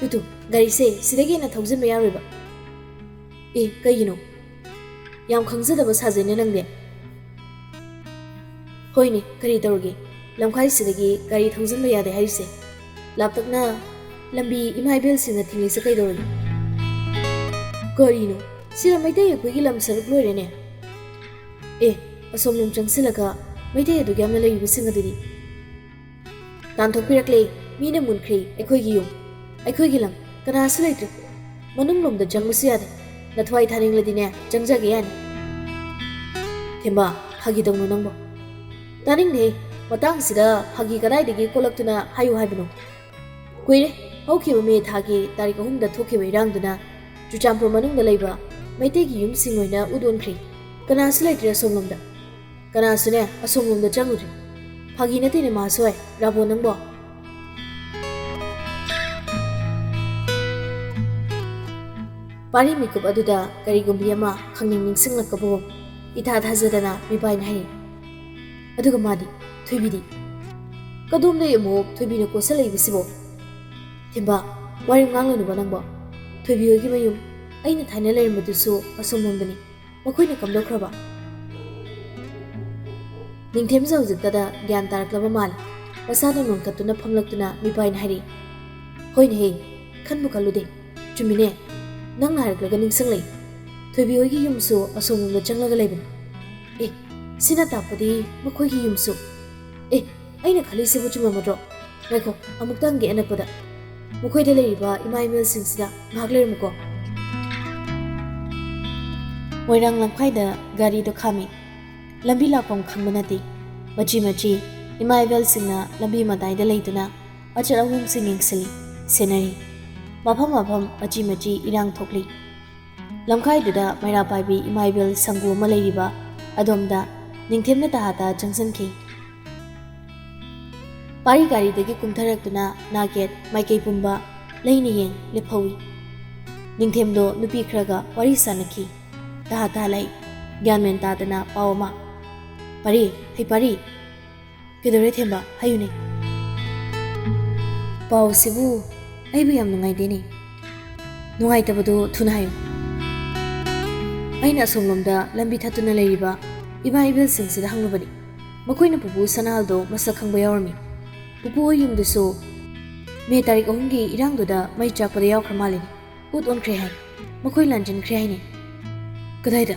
ꯇꯨ ꯇꯨ, ꯒꯥꯔꯤꯁꯦ ꯁꯤꯗꯒꯤ ꯍꯦꯟꯅ ꯊꯧꯖꯤꯟꯕ ꯌꯥꯔꯣꯏꯕ꯫ ꯑꯦ, ꯀꯩꯒꯤꯅꯣ? ꯌꯥꯝ ꯈꯪꯖꯗꯕ ꯁꯥꯖꯩꯅꯦ ꯅꯪꯗꯤ꯫ ꯍꯣꯏꯅꯦ, ꯀꯔꯤ ꯇꯧꯔꯒꯦ? ꯂꯝꯈꯥꯏꯁꯤꯗꯒꯤ ꯒꯥꯔꯤ ꯊꯧꯖꯤꯟꯕ ꯌꯥꯗꯦ ꯍꯥꯏꯔꯤꯁꯦ꯫ ꯂꯥꯞꯇꯛꯅ ꯂꯝꯕꯤ ꯏꯃꯥ ꯏꯕꯦꯜꯁꯤꯡꯅ ꯊꯤꯡꯂꯤꯁꯦ ꯀꯩꯗꯧꯔꯒꯦ? ꯀꯔꯤꯅꯣ? ꯁꯤꯗ ꯃꯩꯇꯩ ꯑꯩꯈꯣꯏꯒꯤ ꯂꯝ ꯁꯔꯨꯛ ꯂꯣꯏꯔꯦꯅꯦ꯫ ꯑꯦ, ꯑꯁꯣꯝꯂꯣꯝ ꯆꯪꯁꯤꯜꯂꯒ ꯃꯩꯇꯩ ꯑꯗꯨꯛ ꯌꯥꯝꯅ ꯂꯩꯔꯤꯕꯁꯤꯡ ꯑꯗꯨꯗꯤ? ꯇꯥꯟꯊꯣꯛꯄꯤꯔꯛꯂꯦ, ꯃꯤꯅ ꯃꯨꯟꯈ꯭ꯔꯦ ꯑꯩꯈꯣꯏꯒꯤ ꯌꯨꯝ, ꯑꯩꯈꯣꯏꯒꯤ ꯂꯝ, ꯀꯅꯥꯁꯨ ꯂꯩꯇ꯭ꯔꯦ꯫ ꯃꯅꯨꯡꯂꯣꯝꯗ ꯆꯪꯕꯁꯨ ꯌꯥꯗꯦ꯫ ꯅꯊ꯭ꯋꯥꯏ ꯊꯥꯅꯤꯡꯂꯗꯤꯅꯦ, ꯆꯪꯖꯒꯦ ꯌꯥꯅꯤ꯫ ꯊꯦꯝꯕ, ꯐꯥꯒꯤ ꯇꯧꯅꯨ ꯅꯪꯕꯣ꯫ ꯇꯥꯅꯤꯡꯗꯦ, ꯃꯇꯥꯡꯁꯤꯗ ꯐꯥꯒꯤ ꯀꯗꯥꯏꯗꯒꯤ ꯀꯣꯜꯂꯛꯇꯨꯅ ꯍꯥꯏꯌꯨ ꯍꯥꯏꯕꯅꯣ? ꯀꯨꯏꯔꯦ, ꯍꯧꯈꯤꯕ ꯃꯦ ꯊꯥꯒꯤ ꯇꯥꯔꯤꯛ ꯑꯍꯨꯝꯗ ꯊꯣꯛꯈꯤꯕ ꯏꯔꯥꯡꯗꯨꯅ ꯆꯨꯔꯆꯥꯟꯄꯨꯔ ꯃꯅꯨꯡꯗ ꯂꯩꯕ ꯃꯩꯇꯩꯒꯤ ꯌꯨꯝꯁꯤꯡ ꯂꯣꯏꯅ ꯎꯠ ꯑꯣꯟꯈ꯭ꯔꯦ꯫ ꯀꯅꯥꯁꯨ ꯂꯩꯇ꯭ꯔꯦ ꯑꯁꯣꯝꯂꯣꯝꯗ꯫ ꯀꯅꯥꯁꯨꯅꯦ ꯑꯁꯣꯝꯂꯣꯝꯗ ꯆꯪꯉꯨꯗ꯭ꯔꯦ꯫ ꯐꯥꯒꯤ ꯅꯠꯇꯦꯅꯦ ꯃꯍꯥꯁꯣꯏ, ꯔꯥꯕꯣꯟ ꯅꯪꯕꯣ꯫ ꯄꯥꯔꯤ ꯃꯤꯀꯨꯞ ꯑꯗꯨꯗ ꯀꯔꯤꯒꯨꯝꯕꯤ ꯑꯃ ꯈꯪꯅꯤꯡ ꯅꯤꯡꯁꯤꯡꯂꯛꯄꯒꯨꯝ ꯏꯊꯥ ꯊꯥꯖꯗꯅ ꯃꯤꯄꯥꯏꯅ ꯍꯥꯏꯔꯤ꯫ ꯑꯗꯨꯒ ꯃꯥꯗꯤ, ꯊꯣꯏꯕꯤꯗꯤ? ꯀꯗꯣꯝꯗꯩ ꯑꯃꯨꯛ ꯊꯣꯏꯕꯤꯅ ꯀꯣꯠꯁꯜꯂꯛꯏꯕꯁꯤꯕꯣ? ꯊꯦꯝꯕ, ꯋꯥꯔꯤ ꯉꯥꯡꯂꯅꯨꯕ ꯅꯪꯕꯣ꯫ ꯊꯣꯏꯕꯤ ꯍꯣꯏꯒꯤ ꯃꯌꯨꯝ ꯑꯩꯅ ꯊꯥꯏꯅ ꯂꯩꯔꯝꯕꯗꯨꯁꯨ ꯑꯁꯣꯝꯂꯣꯝꯗꯅꯤ꯫ ꯃꯈꯣꯏꯅ ꯀꯝꯗꯧꯈ꯭ꯔꯕ? ꯅꯤꯡꯊꯦꯝꯁꯨ ꯍꯧꯖꯤꯛꯇꯗ ꯒ꯭ꯌꯥꯟ ꯇꯥꯔꯛꯂꯕ ꯃꯥꯜꯂꯤ꯫ ꯃꯁꯥꯗꯨ ꯅꯣꯟꯈꯠꯇꯨꯅ ꯐꯝꯂꯛꯇꯨꯅ ꯃꯤꯄꯥꯏꯅ ꯍꯥꯏꯔꯤ, "ꯍꯣꯏꯅꯦꯍꯦ, ꯈꯟꯕꯨ ꯈꯜꯂꯨꯗꯦ꯫ ꯆꯨꯝꯃꯤꯅꯦ, ꯅꯪꯅ ꯍꯥꯏꯔꯛꯂꯒ ꯅꯤꯡꯁꯤꯡꯂꯛꯏ꯫ ꯊꯣꯏꯕꯤ ꯍꯣꯏꯒꯤ ꯌꯨꯝꯁꯨ ꯑꯁꯣꯝꯂꯣꯝꯗ ꯆꯪꯂꯒ ꯂꯩꯕꯅꯤ꯫ ꯑꯦ, ꯁꯤꯅ ꯇꯥꯛꯄꯗꯤ ꯃꯈꯣꯏꯒꯤ ꯌꯨꯝꯁꯨ꯫ ꯑꯦ, ꯑꯩꯅ ꯈꯜꯂꯤꯁꯤꯕꯨ ꯆꯨꯝꯂꯝꯃꯗ꯭ꯔꯣ? ꯉꯥꯏꯈꯣ, ꯑꯃꯨꯛꯇ ꯍꯪꯒꯦ ꯑꯅꯛꯄꯗ꯫ ꯃꯈꯣꯏꯗ ꯂꯩꯔꯤꯕ ꯏꯃꯥ ꯏꯕꯦꯜꯁꯤꯡꯁꯤꯗ ꯉꯥꯏꯍꯥꯛ ꯂꯩꯔꯝꯃꯨꯀꯣ꯫" ꯃꯣꯏꯔꯥꯡ ꯂꯝꯈꯥꯏꯗ ꯒꯥꯔꯤꯗꯣ ꯈꯥꯝꯃꯤ꯫ ꯂꯝꯕꯤ ꯂꯥꯛꯐꯝ ꯈꯪꯕ ꯅꯠꯇꯦ꯫ ꯃꯆꯤ ꯃꯆꯤ ꯏꯃꯥ ꯏꯕꯦꯜꯁꯤꯡꯅ ꯂꯝꯕꯤ ꯃꯇꯥꯏꯗ ꯂꯩꯗꯨꯅ ꯑꯆꯠ ꯑꯍꯣꯡꯁꯤꯡ ꯌꯦꯡꯁꯤꯜꯂꯤ, ꯁꯦꯟꯅꯔꯤ꯫ ꯃꯐꯝ ꯃꯐꯝ ꯃꯆꯤ ꯃꯆꯤ ꯏꯔꯥꯡ ꯊꯣꯛꯂꯤ꯫ ꯂꯝꯈꯥꯏꯗꯨꯗ ꯃꯩꯔꯥ ꯄꯥꯏꯕꯤ ꯏꯃꯥ ꯏꯕꯦꯜ ꯁꯪꯒꯨ ꯑꯃ ꯂꯩꯔꯤꯕ ꯑꯗꯣꯝꯗ ꯅꯤꯡꯊꯦꯝꯅ ꯇꯍꯥ ꯇꯍꯥ ꯆꯪꯁꯤꯟꯈꯤ꯫ ꯄꯥꯔꯤ ꯒꯥꯔꯤꯗꯒꯤ ꯀꯨꯝꯊꯔꯛꯇꯨꯅ ꯅꯥꯀꯦꯠ ꯃꯥꯏꯀꯩ ꯄꯨꯝꯕ ꯂꯩꯅ ꯌꯦꯡ ꯂꯦꯞꯍꯧꯏ꯫ ꯅꯤꯡꯊꯦꯝꯗꯣ ꯅꯨꯄꯤ ꯈꯔꯒ ꯋꯥꯔꯤ ꯁꯥꯅꯈꯤ꯫ ꯇꯍꯥ ꯇꯍꯥ ꯂꯩ꯫ ꯒ꯭ꯌꯥꯟ ꯃꯦꯟ ꯇꯥꯗꯅ ꯄꯥꯎ ꯑꯃ꯫ "ꯄꯥꯔꯤ, ꯍꯩ ꯄꯥꯔꯤ!" "ꯀꯩꯗꯧꯔꯦ ꯊꯦꯝꯕ? ꯍꯥꯏꯌꯨꯅꯦ꯫" "ꯄꯥꯎꯁꯤꯕꯨ ꯑꯩꯕꯨ ꯌꯥꯝ ꯅꯨꯡꯉꯥꯏꯇꯦꯅꯦ꯫" "ꯅꯨꯡꯉꯥꯏꯇꯕꯗꯨ ꯊꯨꯅ ꯍꯥꯏꯌꯨ꯫" "ꯑꯩꯅ ꯑꯁꯣꯝꯂꯣꯝꯗ ꯂꯝꯕꯤ ꯊꯠꯇꯨꯅ ꯂꯩꯔꯤꯕ ꯏꯃꯥ ꯏꯕꯦꯜꯁꯤꯡꯁꯤꯗ ꯍꯪꯂꯨꯕꯅꯤ꯫ ꯃꯈꯣꯏꯅ ꯄꯨꯄꯨ ꯁꯅꯥꯍꯜꯗꯣ ꯃꯁꯛ ꯈꯪꯕ ꯌꯥꯎꯔꯝꯃꯤ꯫ ꯄꯨꯄꯨ ꯍꯣꯏ ꯌꯨꯝꯗꯨꯁꯨ ꯃꯦ ꯇꯥꯔꯤꯛ ꯑꯍꯨꯝꯒꯤ ꯏꯔꯥꯡꯗꯨꯗ ꯃꯩ ꯆꯥꯛꯄꯗ ꯌꯥꯎꯈ꯭ꯔ ꯃꯥꯜꯂꯤꯅꯦ꯫ ꯎꯠ ꯑꯣꯟꯈ꯭ꯔꯦ ꯍꯥꯏ꯫ ꯃꯈꯣꯏ ꯂꯥꯟꯖꯤꯟꯈ꯭ꯔꯦ ꯍꯥꯏꯅꯦ꯫" "ꯀꯗꯥꯏꯗ?"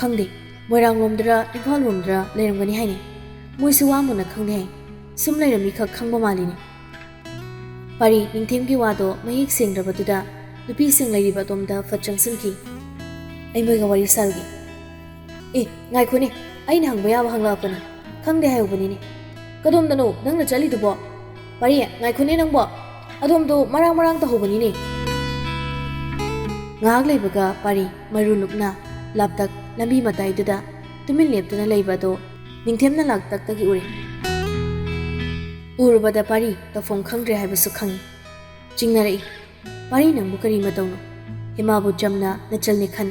"ꯈꯪꯗꯦ꯫ ꯃꯣꯏꯔꯥꯡꯂꯣꯝꯗꯔ ꯏꯝꯐꯥꯜꯂꯣꯝꯗꯔ ꯂꯩꯔꯝꯒꯅꯤ ꯍꯥꯏꯅꯦ꯫ ꯃꯣꯏꯁꯨ ꯋꯥ ꯃꯨꯟꯅ ꯈꯪꯗꯦ ꯍꯥꯏ꯫ ꯁꯨꯝ ꯂꯩꯔꯝꯃꯤꯈꯛ ꯈꯪꯕ ꯃꯥꯜꯂꯤꯅꯦ꯫" ꯄꯥꯔꯤ ꯅꯤꯡꯊꯦꯝꯒꯤ ꯋꯥꯗꯣ ꯃꯌꯦꯛ ꯁꯦꯡꯗ꯭ꯔꯕꯗꯨꯗ ꯅꯨꯄꯤꯁꯤꯡ ꯂꯩꯔꯤꯕ ꯑꯗꯣꯝꯗ ꯐꯠ ꯆꯪꯁꯤꯟꯈꯤ꯫ "ꯑꯩ ꯃꯣꯏꯒ ꯋꯥꯔꯤ ꯁꯥꯔꯨꯒꯦ꯫" "ꯑꯦ, ꯉꯥꯏꯈꯣꯅꯦ, ꯑꯩꯅ ꯍꯪꯕ ꯌꯥꯕ ꯍꯪꯂꯛꯄꯅꯦ꯫ ꯈꯪꯗꯦ ꯍꯥꯏꯍꯧꯕꯅꯤꯅꯦ꯫" "ꯀꯗꯣꯝꯗꯅꯣ ꯅꯪꯅ ꯆꯠꯂꯤꯗꯨꯕꯣ?" "ꯄꯥꯔꯤ, ꯉꯥꯏꯈꯣꯅꯦ ꯅꯪꯕꯣ, ꯑꯗꯣꯝꯗꯣ ꯃꯔꯥꯡ ꯃꯔꯥꯡ ꯇꯧꯍꯧꯕꯅꯤꯅꯦ꯫" ꯉꯥꯏꯍꯥꯛ ꯂꯩꯕꯒ ꯄꯥꯔꯤ ꯃꯔꯨ ꯂꯨꯛꯅ ꯂꯥꯞꯇꯛ ꯂꯝꯕꯤ ꯃꯇꯥꯏꯗꯨꯗ ꯇꯨꯃꯤꯟ ꯂꯦꯞꯇꯨꯅ ꯂꯩꯕ ꯑꯗꯣ ꯅꯤꯡꯊꯦꯝꯅ ꯂꯥꯛꯇꯛꯇꯒꯤ ꯎꯔꯦ꯫ ꯎꯔꯨꯕꯗ ꯄꯥꯔꯤ ꯇꯧꯐꯝ ꯈꯪꯗ꯭ꯔꯦ ꯍꯥꯏꯕꯁꯨ ꯈꯪꯏ꯫ ꯆꯤꯡꯅꯔꯛꯏ꯫ "ꯄꯥꯔꯤ, ꯅꯪꯕꯨ ꯀꯔꯤ ꯃꯇꯧꯅꯣ?" ꯍꯦꯃꯥꯕꯨ ꯆꯝꯅ ꯅꯆꯜꯅꯤ ꯈꯟ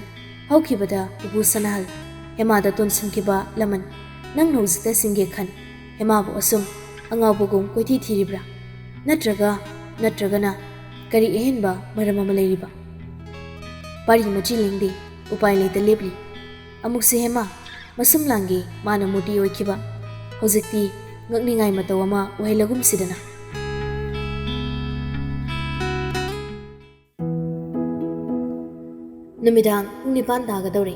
ꯍꯧꯈꯤꯕꯗ ꯄꯨꯄꯨ ꯁꯅꯥꯍꯜ, ꯍꯦꯃꯥꯗ ꯇꯣꯟꯁꯤꯟꯈꯤꯕ ꯂꯃꯟ ꯅꯪꯅ ꯍꯧꯖꯤꯛꯇ ꯁꯤꯡꯒꯦ ꯈꯟ ꯍꯦꯃꯥꯕꯨ ꯑꯁꯨꯝ ꯑꯉꯥꯎꯕꯒꯨꯝ ꯀꯣꯏꯊꯤ ꯊꯤꯔꯤꯕ꯭ꯔꯥ? ꯅꯠꯇ꯭ꯔꯒ, ꯅꯠꯇ꯭ꯔꯒꯅ ꯀꯔꯤ ꯑꯍꯦꯟꯕ ꯃꯔꯝ ꯑꯃ ꯂꯩꯔꯤꯕ? ꯄꯥꯔꯤ ꯃꯆꯤ ꯂꯦꯡꯗꯦ, ꯎꯄꯥꯏ ꯂꯩꯇ ꯂꯦꯞꯂꯤ꯫ ꯑꯃꯨꯛꯁꯦ ꯍꯦꯃꯥ, ꯃꯁꯨꯝ ꯂꯥꯡꯒꯤ ꯃꯥꯅ ꯃꯨꯔꯇꯤ ꯑꯣꯏꯈꯤꯕ꯫ ꯍꯧꯖꯤꯛꯇꯤ ꯉꯛꯅꯤꯡꯉꯥꯏ ꯃꯇꯧ ꯑꯃ ꯑꯣꯏꯍꯜꯂꯒꯨꯝꯁꯤꯗꯅ꯫ ꯅꯨꯃꯤꯗꯥꯡ ꯄꯨꯡ ꯅꯤꯄꯥꯟ ꯇꯥꯒꯗꯧꯔꯦ꯫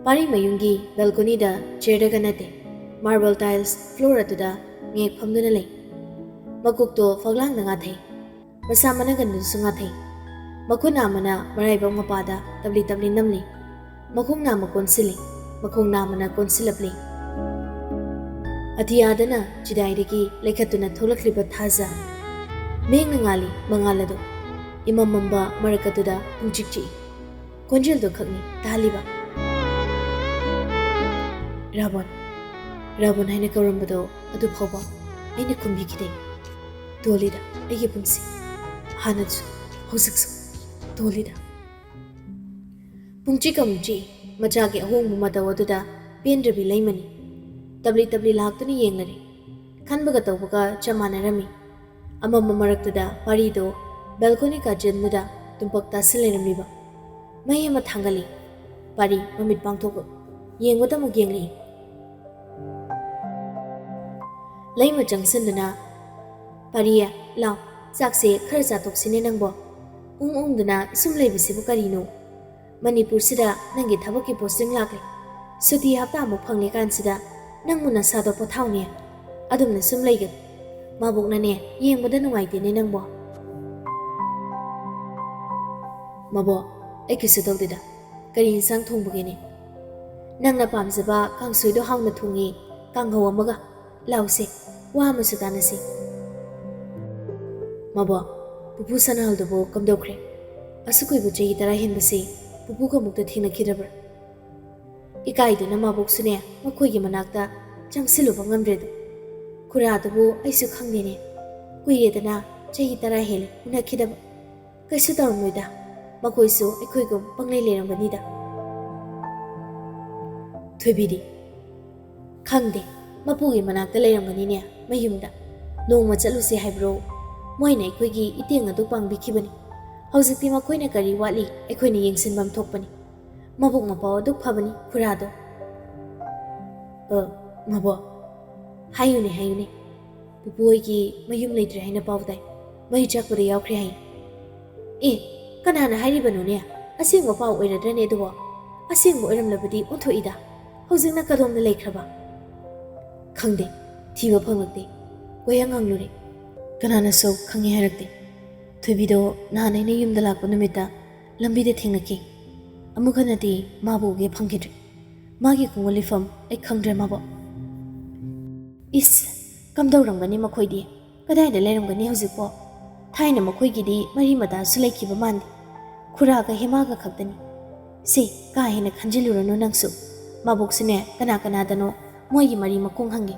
ꯄꯥꯔꯤ ꯃꯌꯨꯝꯒꯤ ꯕꯦꯜꯀꯣꯅꯤꯗ ꯆꯤꯌꯔꯗꯒ ꯅꯠꯇꯦ, ꯃꯥꯔꯕꯜ ꯇꯥꯏꯜꯁ ꯐ꯭ꯂꯣꯔ ꯑꯗꯨꯗ ꯉꯦꯛ ꯐꯝꯗꯨꯅ ꯂꯩ꯫ ꯃꯀꯣꯛꯇꯣ ꯐꯛꯂꯥꯡꯗ ꯉꯥꯊꯩ꯫ ꯃꯁꯥ ꯃꯅꯒꯟꯗꯨꯁꯨ ꯉꯥꯊꯩ꯫ ꯃꯈꯨꯠ ꯑꯃꯅ ꯃꯔꯥꯏꯕꯛ ꯃꯄꯥꯗ ꯇꯞꯂꯤ ꯇꯞꯂꯤ ꯅꯝꯂꯤ꯫ ꯃꯈꯣꯡ ꯅꯥꯝꯃ ꯀꯣꯟꯁꯤꯜꯂꯤ꯫ ꯃꯈꯣꯡ ꯅꯥꯝꯃꯅ ꯀꯣꯟꯁꯤꯜꯂꯞꯂꯤ꯫ ꯑꯇꯤꯌꯥꯗꯅ ꯆꯤꯗꯥꯏꯗꯒꯤ ꯂꯩꯈꯠꯇꯨꯅ ꯊꯣꯛꯂꯛꯂꯤꯕ ꯊꯥꯖ꯫ ꯃꯦꯡꯅ ꯉꯥꯜꯂꯤ ꯃꯉꯥꯜ ꯑꯗꯨ꯫ ꯏꯃꯝ ꯃꯝꯕ ꯃꯔꯛ ꯑꯗꯨꯗ ꯄꯨꯡꯆꯤꯛ ꯆꯤꯛꯏ꯫ ꯈꯣꯟꯖꯦꯜꯗꯨ ꯈꯛꯅꯤ ꯇꯥꯍꯜꯂꯤꯕ꯫ "ꯔꯥꯕꯣꯟ, ꯔꯥꯕꯣꯟ" ꯍꯥꯏꯅ ꯀꯧꯔꯝꯕꯗꯣ ꯑꯗꯨ ꯐꯥꯎꯕ ꯑꯩꯅ ꯈꯨꯝꯕꯤꯈꯤꯗꯦ꯫ ꯇꯣꯜꯂꯤꯗ ꯑꯩꯒꯤ ꯄꯨꯟꯁꯤ꯫ ꯍꯥꯟꯅꯁꯨ, ꯍꯧꯖꯤꯛꯁꯨ ꯇꯣꯜꯂꯤꯗ꯫ ꯄꯨꯡꯆꯤꯛ ꯑꯃꯨꯛ ꯆꯤꯛꯏ꯫ ꯃꯆꯥꯒꯤ ꯑꯍꯣꯡꯕ ꯃꯇꯧ ꯑꯗꯨꯗ ꯄꯦꯟꯗ꯭ꯔꯕꯤ ꯂꯩꯃꯅꯤ꯫ ꯇꯞꯂꯤ ꯇꯞꯂꯤ ꯂꯥꯛꯇꯨꯅ ꯌꯦꯡꯂꯔꯦ꯫ ꯈꯟꯕꯒ ꯇꯧꯕꯒ ꯆꯞ ꯃꯥꯟꯅꯔꯝꯃꯤ꯫ ꯑꯃꯝꯕ ꯃꯔꯛꯇꯨꯗ ꯄꯥꯔꯤꯗꯣ ꯕꯦꯜꯀꯣꯅꯤ ꯀꯥꯆꯤꯟꯗꯨꯗ ꯇꯨꯝꯄꯛ ꯇꯥꯁꯤꯜ ꯂꯩꯔꯝꯂꯤꯕ꯫ ꯃꯩ ꯑꯃ ꯊꯥꯡꯒꯠꯂꯤ꯫ ꯄꯥꯔꯤ ꯃꯃꯤꯠ ꯄꯥꯡꯊꯣꯛ ꯌꯦꯡꯕꯗ ꯑꯃꯨꯛ ꯌꯦꯡꯂꯛꯏ꯫ ꯂꯩꯃ ꯆꯪꯁꯤꯟꯗꯨꯅ, "ꯄꯥꯔꯤ, ꯂꯥꯎ, ꯆꯥꯛꯁꯦ ꯈꯔ ꯆꯥꯊꯣꯛꯁꯤꯅꯦ ꯅꯪꯕꯣ꯫ ꯎꯪ ꯎꯪꯗꯨꯅ ꯁꯨꯝ ꯂꯩꯕꯁꯤꯕꯨ ꯀꯔꯤꯅꯣ? ꯃꯅꯤꯄꯨꯔꯁꯤꯗ ꯅꯪꯒꯤ ꯊꯕꯛꯀꯤ ꯄꯣꯁꯇꯤꯡ ꯂꯥꯛꯂꯦ꯫ ꯁꯨꯇꯤ ꯍꯞꯇꯥꯃꯨꯛ ꯐꯪꯂꯤ ꯀꯥꯟꯁꯤꯗ ꯅꯪꯕꯨ ꯅꯁꯥꯗꯣ ꯄꯣꯊꯥꯎꯅꯦ꯫ ꯑꯗꯨꯝꯅ ꯁꯨꯝ ꯂꯩꯒꯅꯨ꯫ ꯃꯥꯕꯣꯛꯅꯅꯦ ꯌꯦꯡꯕꯗ ꯅꯨꯡꯉꯥꯏꯇꯦꯅꯦ ꯅꯪꯕꯣ꯫" "ꯃꯕꯣꯛ, ꯑꯩ ꯀꯩꯁꯨ ꯇꯧꯗꯦꯗ꯫ ꯀꯔꯤ ꯏꯟꯁꯥꯡ ꯊꯣꯡꯕꯒꯦꯅꯦ?" "ꯅꯪꯅ ꯄꯥꯝꯖꯕ ꯀꯥꯡꯁꯣꯏꯗꯣ ꯍꯥꯎꯅ ꯊꯣꯡꯉꯤ, ꯀꯥꯡꯍꯧ ꯑꯃꯒ꯫ ꯂꯥꯎꯁꯦ, ꯋꯥ ꯑꯃꯁꯨ ꯇꯥꯅꯁꯤ꯫" "ꯃꯕꯣꯛ, ꯄꯨꯄꯨ ꯁꯅꯥꯍꯜꯗꯨꯕꯨ ꯀꯝꯗꯧꯈ꯭ꯔꯦ? ꯑꯁꯨꯛ ꯀꯨꯏꯕ ꯆꯍꯤ ꯇꯔꯥ ꯍꯦꯟꯕꯁꯤ ꯄꯨꯄꯨꯒ ꯑꯃꯨꯛꯇ ꯊꯦꯡꯅꯈꯤꯗ꯭ꯔꯕ꯭ꯔꯥ?" ꯏꯀꯥꯏꯗꯨꯅ ꯃꯥꯕꯣꯛꯁꯨꯅꯦ ꯃꯈꯣꯏꯒꯤ ꯃꯅꯥꯛꯇ ꯆꯪꯁꯤꯜꯂꯨꯕ ꯉꯝꯗ꯭ꯔꯦꯗꯣ꯫ "ꯈꯨꯔꯥꯗꯨꯕꯨ ꯑꯩꯁꯨ ꯈꯪꯗꯦꯅꯦ꯫ ꯀꯨꯏꯔꯦꯗꯅ, ꯆꯍꯤ ꯇꯔꯥ ꯍꯦꯜꯂꯦ ꯎꯅꯈꯤꯗꯕ꯫ ꯀꯩꯁꯨ ꯇꯧꯔꯝꯂꯣꯏꯗ, ꯃꯈꯣꯏꯁꯨ ꯑꯩꯈꯣꯏꯒꯨꯝ ꯄꯪꯂꯩ ꯂꯩꯔꯝꯒꯅꯤꯗ꯫" ꯊꯣꯏꯕꯤꯗꯤ, "ꯈꯪꯗꯦ, ꯃꯄꯨꯒꯤ ꯃꯅꯥꯛꯇ ꯂꯩꯔꯝꯒꯅꯤꯅꯦ, ꯃꯌꯨꯝꯗ꯫ ꯅꯣꯡꯃ ꯆꯠꯂꯨꯁꯦ ꯍꯥꯏꯕ꯭ꯔꯣ? ꯃꯣꯏꯅ ꯑꯩꯈꯣꯏꯒꯤ ꯏꯇꯦꯡ ꯑꯗꯨ ꯄꯥꯡꯕꯤꯈꯤꯕꯅꯤ꯫ ꯍꯧꯖꯤꯛꯇꯤ ꯃꯈꯣꯏꯅ ꯀꯔꯤ ꯋꯥꯠꯂꯤ ꯑꯩꯈꯣꯏꯅ ꯌꯦꯡꯁꯤꯟꯐꯝ ꯊꯣꯛꯄꯅꯤ꯫ ꯃꯕꯨꯛ ꯃꯄꯥꯎ ꯑꯗꯨꯛ ꯐꯕꯅꯤ ꯈꯨꯔꯥꯗꯣ꯫" "ꯑ, ꯃꯕꯣꯛ, "ꯍꯥꯏꯌꯨꯅꯦ, ꯍꯥꯏꯌꯨꯅꯦ꯫ ꯄꯨꯄꯨ ꯍꯣꯏꯒꯤ ꯃꯌꯨꯝ ꯂꯩꯇ꯭ꯔꯦ ꯍꯥꯏꯅ ꯄꯥꯎ ꯇꯥꯏ꯫ ꯃꯩ ꯆꯥꯛꯄꯗ ꯌꯥꯎꯈ꯭ꯔꯦ ꯍꯥꯏ꯫" "ꯑꯦ, ꯀꯅꯥꯅ ꯍꯥꯏꯔꯤꯕꯅꯣꯅꯦ? ꯑꯁꯦꯡꯕ ꯄꯥꯎ ꯑꯣꯏꯔꯗ꯭ꯔꯅꯦ ꯑꯗꯨꯕꯣ? ꯑꯁꯦꯡꯕ ꯑꯣꯏꯔꯝꯂꯕꯗꯤ ꯑꯣꯟꯊꯣꯛꯏꯗ꯫ ꯍꯧꯖꯤꯛꯅ ꯀꯗꯣꯝꯗ ꯂꯩꯈ꯭ꯔꯕ?" "ꯈꯪꯗꯦ, ꯊꯤꯕ ꯐꯪꯂꯛꯇꯦ꯫ ꯀꯣꯏꯍꯪ ꯍꯪꯂꯨꯔꯦ꯫ ꯀꯅꯥꯅꯁꯨ ꯈꯪꯉꯦ ꯍꯥꯏꯔꯛꯇꯦ꯫ ꯊꯣꯏꯕꯤꯗꯣ ꯅꯍꯥꯟ ꯑꯩꯅ ꯌꯨꯝꯗ ꯂꯥꯛꯄ ꯅꯨꯃꯤꯠꯇ ꯂꯝꯕꯤꯗ ꯊꯦꯡꯅꯈꯤ꯫ ꯑꯃꯨꯛ ꯍꯟꯅꯗꯤ ꯃꯥꯕꯨ ꯎꯒꯦ ꯐꯪꯈꯤꯗ꯭ꯔꯦ꯫ ꯃꯥꯒꯤ ꯈꯣꯡꯒꯨꯜ ꯂꯤꯐꯝ ꯑꯩ ꯈꯪꯗ꯭ꯔꯦ ꯃꯥꯕꯣ꯫" "ꯏꯁ, ꯀꯝꯗꯧꯔꯝꯒꯅꯤ ꯃꯈꯣꯏꯗꯤ? ꯀꯗꯥꯏꯗ ꯂꯩꯔꯝꯒꯅꯤ ꯍꯧꯖꯤꯛꯄꯣ? ꯊꯥꯏꯅ ꯃꯈꯣꯏꯒꯤꯗꯤ ꯃꯔꯤ ꯃꯇꯥꯁꯨ ꯂꯩꯈꯤꯕ ꯃꯥꯟꯗꯦ꯫ ꯈꯨꯔꯥꯒ ꯍꯦꯃꯥꯒ ꯈꯛꯇꯅꯤ꯫ ꯁꯤ, ꯀꯥ ꯍꯦꯟꯅ ꯈꯟꯖꯤꯜꯂꯨꯔꯅꯨ ꯅꯪꯁꯨ꯫ ꯃꯕꯣꯛꯁꯨꯅꯦ, ꯀꯅꯥ ꯀꯅꯥꯗꯅꯣ ꯃꯣꯏꯒꯤ ꯃꯔꯤ ꯃꯈꯣꯡ ꯍꯪꯉꯤ꯫"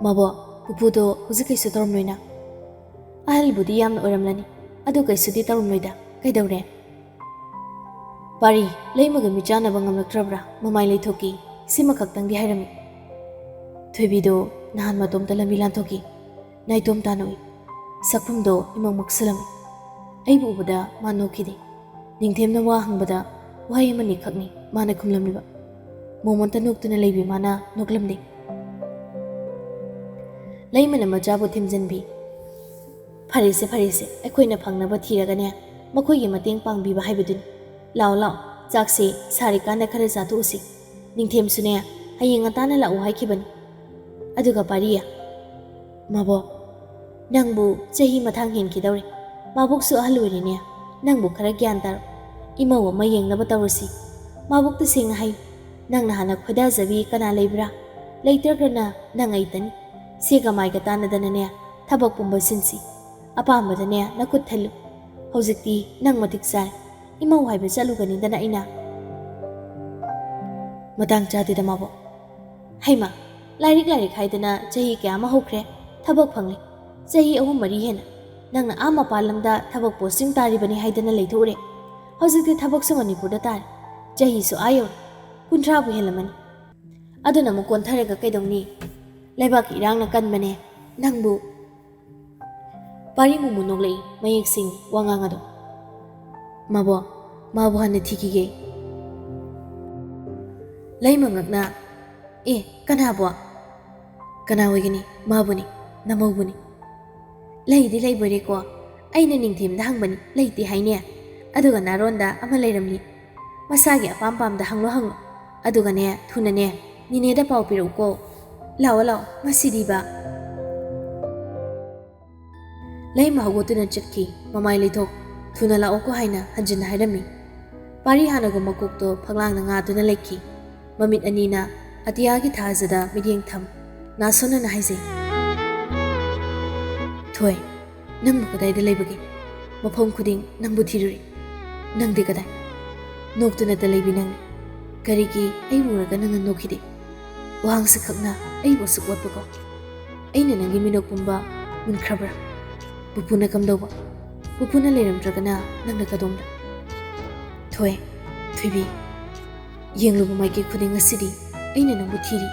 "ꯃꯕꯣꯛ, ꯄꯨꯄꯨꯗꯣ ꯍꯧꯖꯤꯛ ꯀꯩꯁꯨ ꯇꯧꯔꯝꯂꯣꯏꯅ?" "ꯑꯍꯜꯕꯨꯗꯤ ꯌꯥꯝꯅ ꯑꯣꯏꯔꯝꯂꯅꯤ, ꯑꯗꯨ ꯀꯩꯁꯨꯗꯤ ꯇꯧꯔꯝꯂꯣꯏꯗ꯫ ꯀꯩꯗꯧꯔꯦ?" "ꯄꯥꯔꯤ, ꯂꯩꯃꯒ ꯃꯤꯆꯥꯟꯅꯕ ꯉꯝꯂꯛꯇ꯭ꯔꯕ꯭ꯔꯥ? ꯃꯃꯥꯏ ꯂꯩꯊꯣꯛꯀꯤ꯫ ꯁꯤꯃꯈꯛꯇꯪꯗꯤ ꯍꯥꯏꯔꯝꯃꯤ꯫" ꯊꯣꯏꯕꯤꯗꯣ ꯅꯍꯥꯟ ꯃꯇꯣꯝꯇ ꯂꯝꯕꯤ ꯂꯥꯟꯊꯣꯛꯈꯤ꯫ ꯅꯥꯏꯇꯣꯝ ꯇꯥꯅ ꯎꯏ꯫ ꯁꯛꯐꯝꯗꯣ ꯏꯃꯪ ꯃꯛꯁꯤꯜꯂꯝꯃꯤ꯫ ꯑꯩꯕꯨ ꯎꯕꯗ ꯃꯥ ꯅꯣꯛꯈꯤꯗꯦ꯫ ꯅꯤꯡꯊꯦꯝꯅ ꯋꯥ ꯍꯪꯕꯗ ꯋꯥꯍꯩ ꯑꯃꯅꯤ ꯈꯛꯅꯤ ꯃꯥꯅ ꯈꯨꯝꯂꯝꯂꯤꯕ꯫ ꯃꯣꯃꯣꯟꯇ ꯅꯣꯛꯇꯨꯅ ꯂꯩꯕꯤ ꯃꯥꯅ ꯅꯣꯛꯂꯝꯗꯦ꯫ ꯂꯩꯃꯅ ꯃꯆꯥꯕꯨ ꯊꯦꯝꯖꯤꯟꯕꯤ꯫ "ꯐꯔꯦꯁꯦ, ꯐꯔꯦꯁꯦ, ꯑꯩꯈꯣꯏꯅ ꯐꯪꯅꯕ ꯊꯤꯔꯒꯅꯦ, ꯃꯈꯣꯏꯒꯤ ꯃꯇꯦꯡ ꯄꯥꯡꯕꯤꯕ ꯍꯥꯏꯕꯗꯨꯅꯤ꯫ ꯂꯥꯛꯑꯣ, ꯂꯥꯛꯑꯣ, ꯆꯥꯛꯁꯦ ꯁꯥꯔꯤꯀꯥꯟꯗ ꯈꯔ ꯆꯥꯊꯣꯛꯎꯁꯤ꯫ ꯅꯤꯡꯊꯦꯝꯁꯨꯅꯦ, ꯍꯌꯦꯡ ꯉꯟꯇꯥꯅ ꯂꯥꯛꯎ ꯍꯥꯏꯈꯤꯕꯅꯤ꯫ ꯑꯗꯨꯒ ꯄꯥꯔꯤ, ꯃꯕꯣꯛ, ꯅꯪꯕꯨ ꯆꯍꯤ ꯃꯊꯥꯡ ꯍꯦꯟꯈꯤꯗꯧꯔꯦ꯫ ꯃꯕꯣꯛꯁꯨ ꯑꯍꯜ ꯑꯣꯏꯔꯦꯅꯦ꯫ ꯅꯪꯕꯨ ꯈꯔ ꯒ꯭ꯌꯥꯟ ꯇꯥꯔꯣ꯫ ꯏꯃꯧ ꯑꯃ ꯌꯦꯡꯅꯕ ꯇꯧꯔꯁꯤ꯫ ꯃꯕꯣꯛꯇ ꯁꯦꯡꯅ ꯍꯥꯏꯌꯨ, ꯅꯪꯅ ꯍꯥꯟꯅ ꯈꯣꯏꯗꯥꯖꯕꯤ ꯀꯅꯥ ꯂꯩꯕ꯭ꯔꯥ? ꯂꯩꯇ꯭ꯔꯒꯅ ꯅꯪ ꯑꯩꯇꯅꯤ꯫ ꯁꯦꯒ ꯃꯥꯏꯒ ꯇꯥꯟꯅꯗꯅꯅꯦ, ꯊꯕꯛ ꯄꯨꯝꯕ ꯁꯤꯟꯁꯤ꯫ ꯑꯄꯥꯝꯕꯗꯅꯦ ꯅꯈꯨꯠ ꯊꯜꯂꯨ꯫ ꯍꯧꯖꯤꯛꯇꯤ ꯅꯪ ꯃꯇꯤꯛ ꯆꯥꯔꯦ꯫ ꯏꯃꯧ ꯍꯥꯏꯕ ꯆꯠꯂꯨꯒꯅꯤꯗꯅ ꯑꯩꯅ꯫" "ꯃꯇꯥꯡ ꯆꯥꯗꯦꯗ ꯃꯕꯣꯛ꯫ ꯍꯩꯃꯥ, ꯂꯥꯏꯔꯤꯛ ꯂꯥꯏꯔꯤꯛ ꯍꯥꯏꯗꯅ ꯆꯍꯤ ꯀꯌꯥ ꯑꯃ ꯍꯧꯈ꯭ꯔꯦ, ꯊꯕꯛ ꯐꯪꯂꯦ꯫ ꯆꯍꯤ ꯑꯍꯨꯝ ꯃꯔꯤ ꯍꯦꯟꯅ꯫ ꯅꯪꯅ ꯑꯥ ꯃꯄꯥꯟ ꯂꯝꯗ ꯊꯕꯛ posting ꯇꯥꯔꯤꯕꯅꯤ ꯍꯥꯏꯗꯅ ꯂꯩꯊꯣꯛꯎꯔꯦ꯫ ꯍꯧꯖꯤꯛꯇꯤ ꯊꯕꯛꯁꯨ ꯃꯅꯤꯄꯨꯔꯗ ꯇꯥꯔꯦ꯫ ꯆꯍꯤꯁꯨ ꯑꯥ ꯌꯧꯔꯦ꯫ ꯀꯨꯟꯊ꯭ꯔꯥꯕꯨ ꯍꯦꯜꯂꯝꯃꯅꯤ꯫ ꯑꯗꯨꯅ ꯑꯃꯨꯛ ꯀꯣꯟꯊꯔꯒ ꯀꯩꯗꯧꯅꯤ? ꯂꯩꯕꯥꯛꯀꯤ ꯏꯔꯥꯡꯅ ꯀꯟꯕꯅꯦ꯫ ꯅꯪꯕꯨ" ꯄꯥꯔꯤ ꯃꯨꯃꯨ ꯅꯣꯛꯂꯛꯏ, ꯃꯌꯦꯛ ꯁꯦꯡꯏ ꯋꯥꯉꯥꯡ ꯑꯗꯣ꯫ "ꯃꯕꯣꯛ, ꯃꯥꯕꯨ ꯍꯥꯟꯅ ꯊꯤꯈꯤꯒꯦ꯫" ꯂꯩꯃ ꯉꯛꯅ ꯑꯦ, ꯀꯅꯥꯕꯣ? ꯀꯅꯥ ꯑꯣꯏꯒꯅꯤ? ꯃꯥꯕꯨꯅꯤ, ꯅꯃꯧꯕꯨꯅꯤ꯫ ꯂꯩꯗꯤ ꯂꯩꯕꯣꯏꯔꯦꯀꯣ꯫ ꯑꯩꯅ ꯅꯤꯡꯊꯦꯝꯗ ꯍꯪꯕꯅꯤ, ꯂꯩꯇꯦ ꯍꯥꯏꯅꯦ꯫ ꯑꯗꯨꯒ ꯅꯥꯔꯣꯟꯗ ꯑꯃ ꯂꯩꯔꯝꯃꯤ꯫ ꯃꯁꯥꯒꯤ ꯑꯄꯥꯝ ꯄꯥꯝꯗ ꯍꯪꯂꯣ ꯍꯪꯂꯣ꯫ ꯑꯗꯨꯒꯅꯦ, ꯊꯨꯅꯅꯦ, ꯅꯤꯅꯦꯗ ꯄꯥꯎ ꯄꯤꯔꯛꯎꯀꯣ꯫ ꯂꯥꯛꯑꯣ ꯂꯥꯛꯑꯣ, ꯉꯁꯤꯗꯤꯕ꯫ ꯂꯩꯃ ꯍꯧꯒꯠꯇꯨꯅ ꯆꯠꯈꯤ꯫ ꯃꯃꯥꯏ ꯂꯩꯊꯣꯛ, "ꯊꯨꯅ ꯂꯥꯛꯑꯣꯀꯣ" ꯍꯥꯏꯅ ꯍꯟꯖꯤꯟꯅ ꯍꯥꯏꯔꯝꯃꯤ꯫ ꯄꯥꯔꯤ ꯍꯥꯟꯅꯒꯨꯝ ꯃꯀꯣꯛꯇꯣ ꯐꯛꯂꯥꯡꯗ ꯉꯥꯗꯨꯅ ꯂꯩꯈꯤ꯫ ꯃꯃꯤꯠ ꯑꯅꯤꯅ ꯑꯇꯤꯌꯥꯒꯤ ꯊꯥꯖꯗ ꯃꯤꯠꯌꯦꯡ ꯊꯝ꯫ ꯅꯥꯁꯣꯟꯅꯅ ꯍꯥꯏꯖꯩ, "ꯊꯣꯏ, ꯅꯪꯕꯨ ꯀꯗꯥꯏꯗ ꯂꯩꯕꯒꯦ? ꯃꯐꯝ ꯈꯨꯗꯤꯡ ꯅꯪꯕꯨ ꯊꯤꯔꯨꯔꯦ꯫ ꯅꯪꯗꯤ ꯀꯗꯥꯏ? ꯅꯣꯛꯇꯨꯅꯇ ꯂꯩꯕꯤ ꯅꯪꯅꯤ꯫ ꯀꯔꯤꯒꯤ ꯑꯩꯕꯨ ꯎꯔꯒ ꯅꯪꯅ ꯅꯣꯛꯈꯤꯗꯦ? ꯋꯥꯍꯪꯁꯤ ꯈꯛꯅ ꯑꯩꯕꯨ ꯑꯁꯨꯛ ꯑꯣꯠꯄꯀꯣ? ꯑꯩꯅ ꯅꯪꯒꯤ ꯃꯤꯅꯣꯛ ꯄꯨꯝꯕ ꯃꯨꯟꯈ꯭ꯔꯕ꯭ꯔꯥ? ꯄꯨꯄꯨꯅ ꯀꯝꯗꯧꯕ? ꯄꯨꯄꯨꯅ ꯂꯩꯔꯝꯗ꯭ꯔꯒꯅ ꯅꯪꯅ ꯀꯗꯣꯝꯗ? ꯊꯣꯏ, ꯊꯣꯏꯕꯤ, ꯌꯦꯡꯂꯨꯕ ꯃꯥꯏꯀꯩ ꯈꯨꯗꯤꯡ ꯉꯁꯤꯗꯤ ꯑꯩꯅ ꯅꯪꯕꯨ ꯊꯤꯔꯤ꯫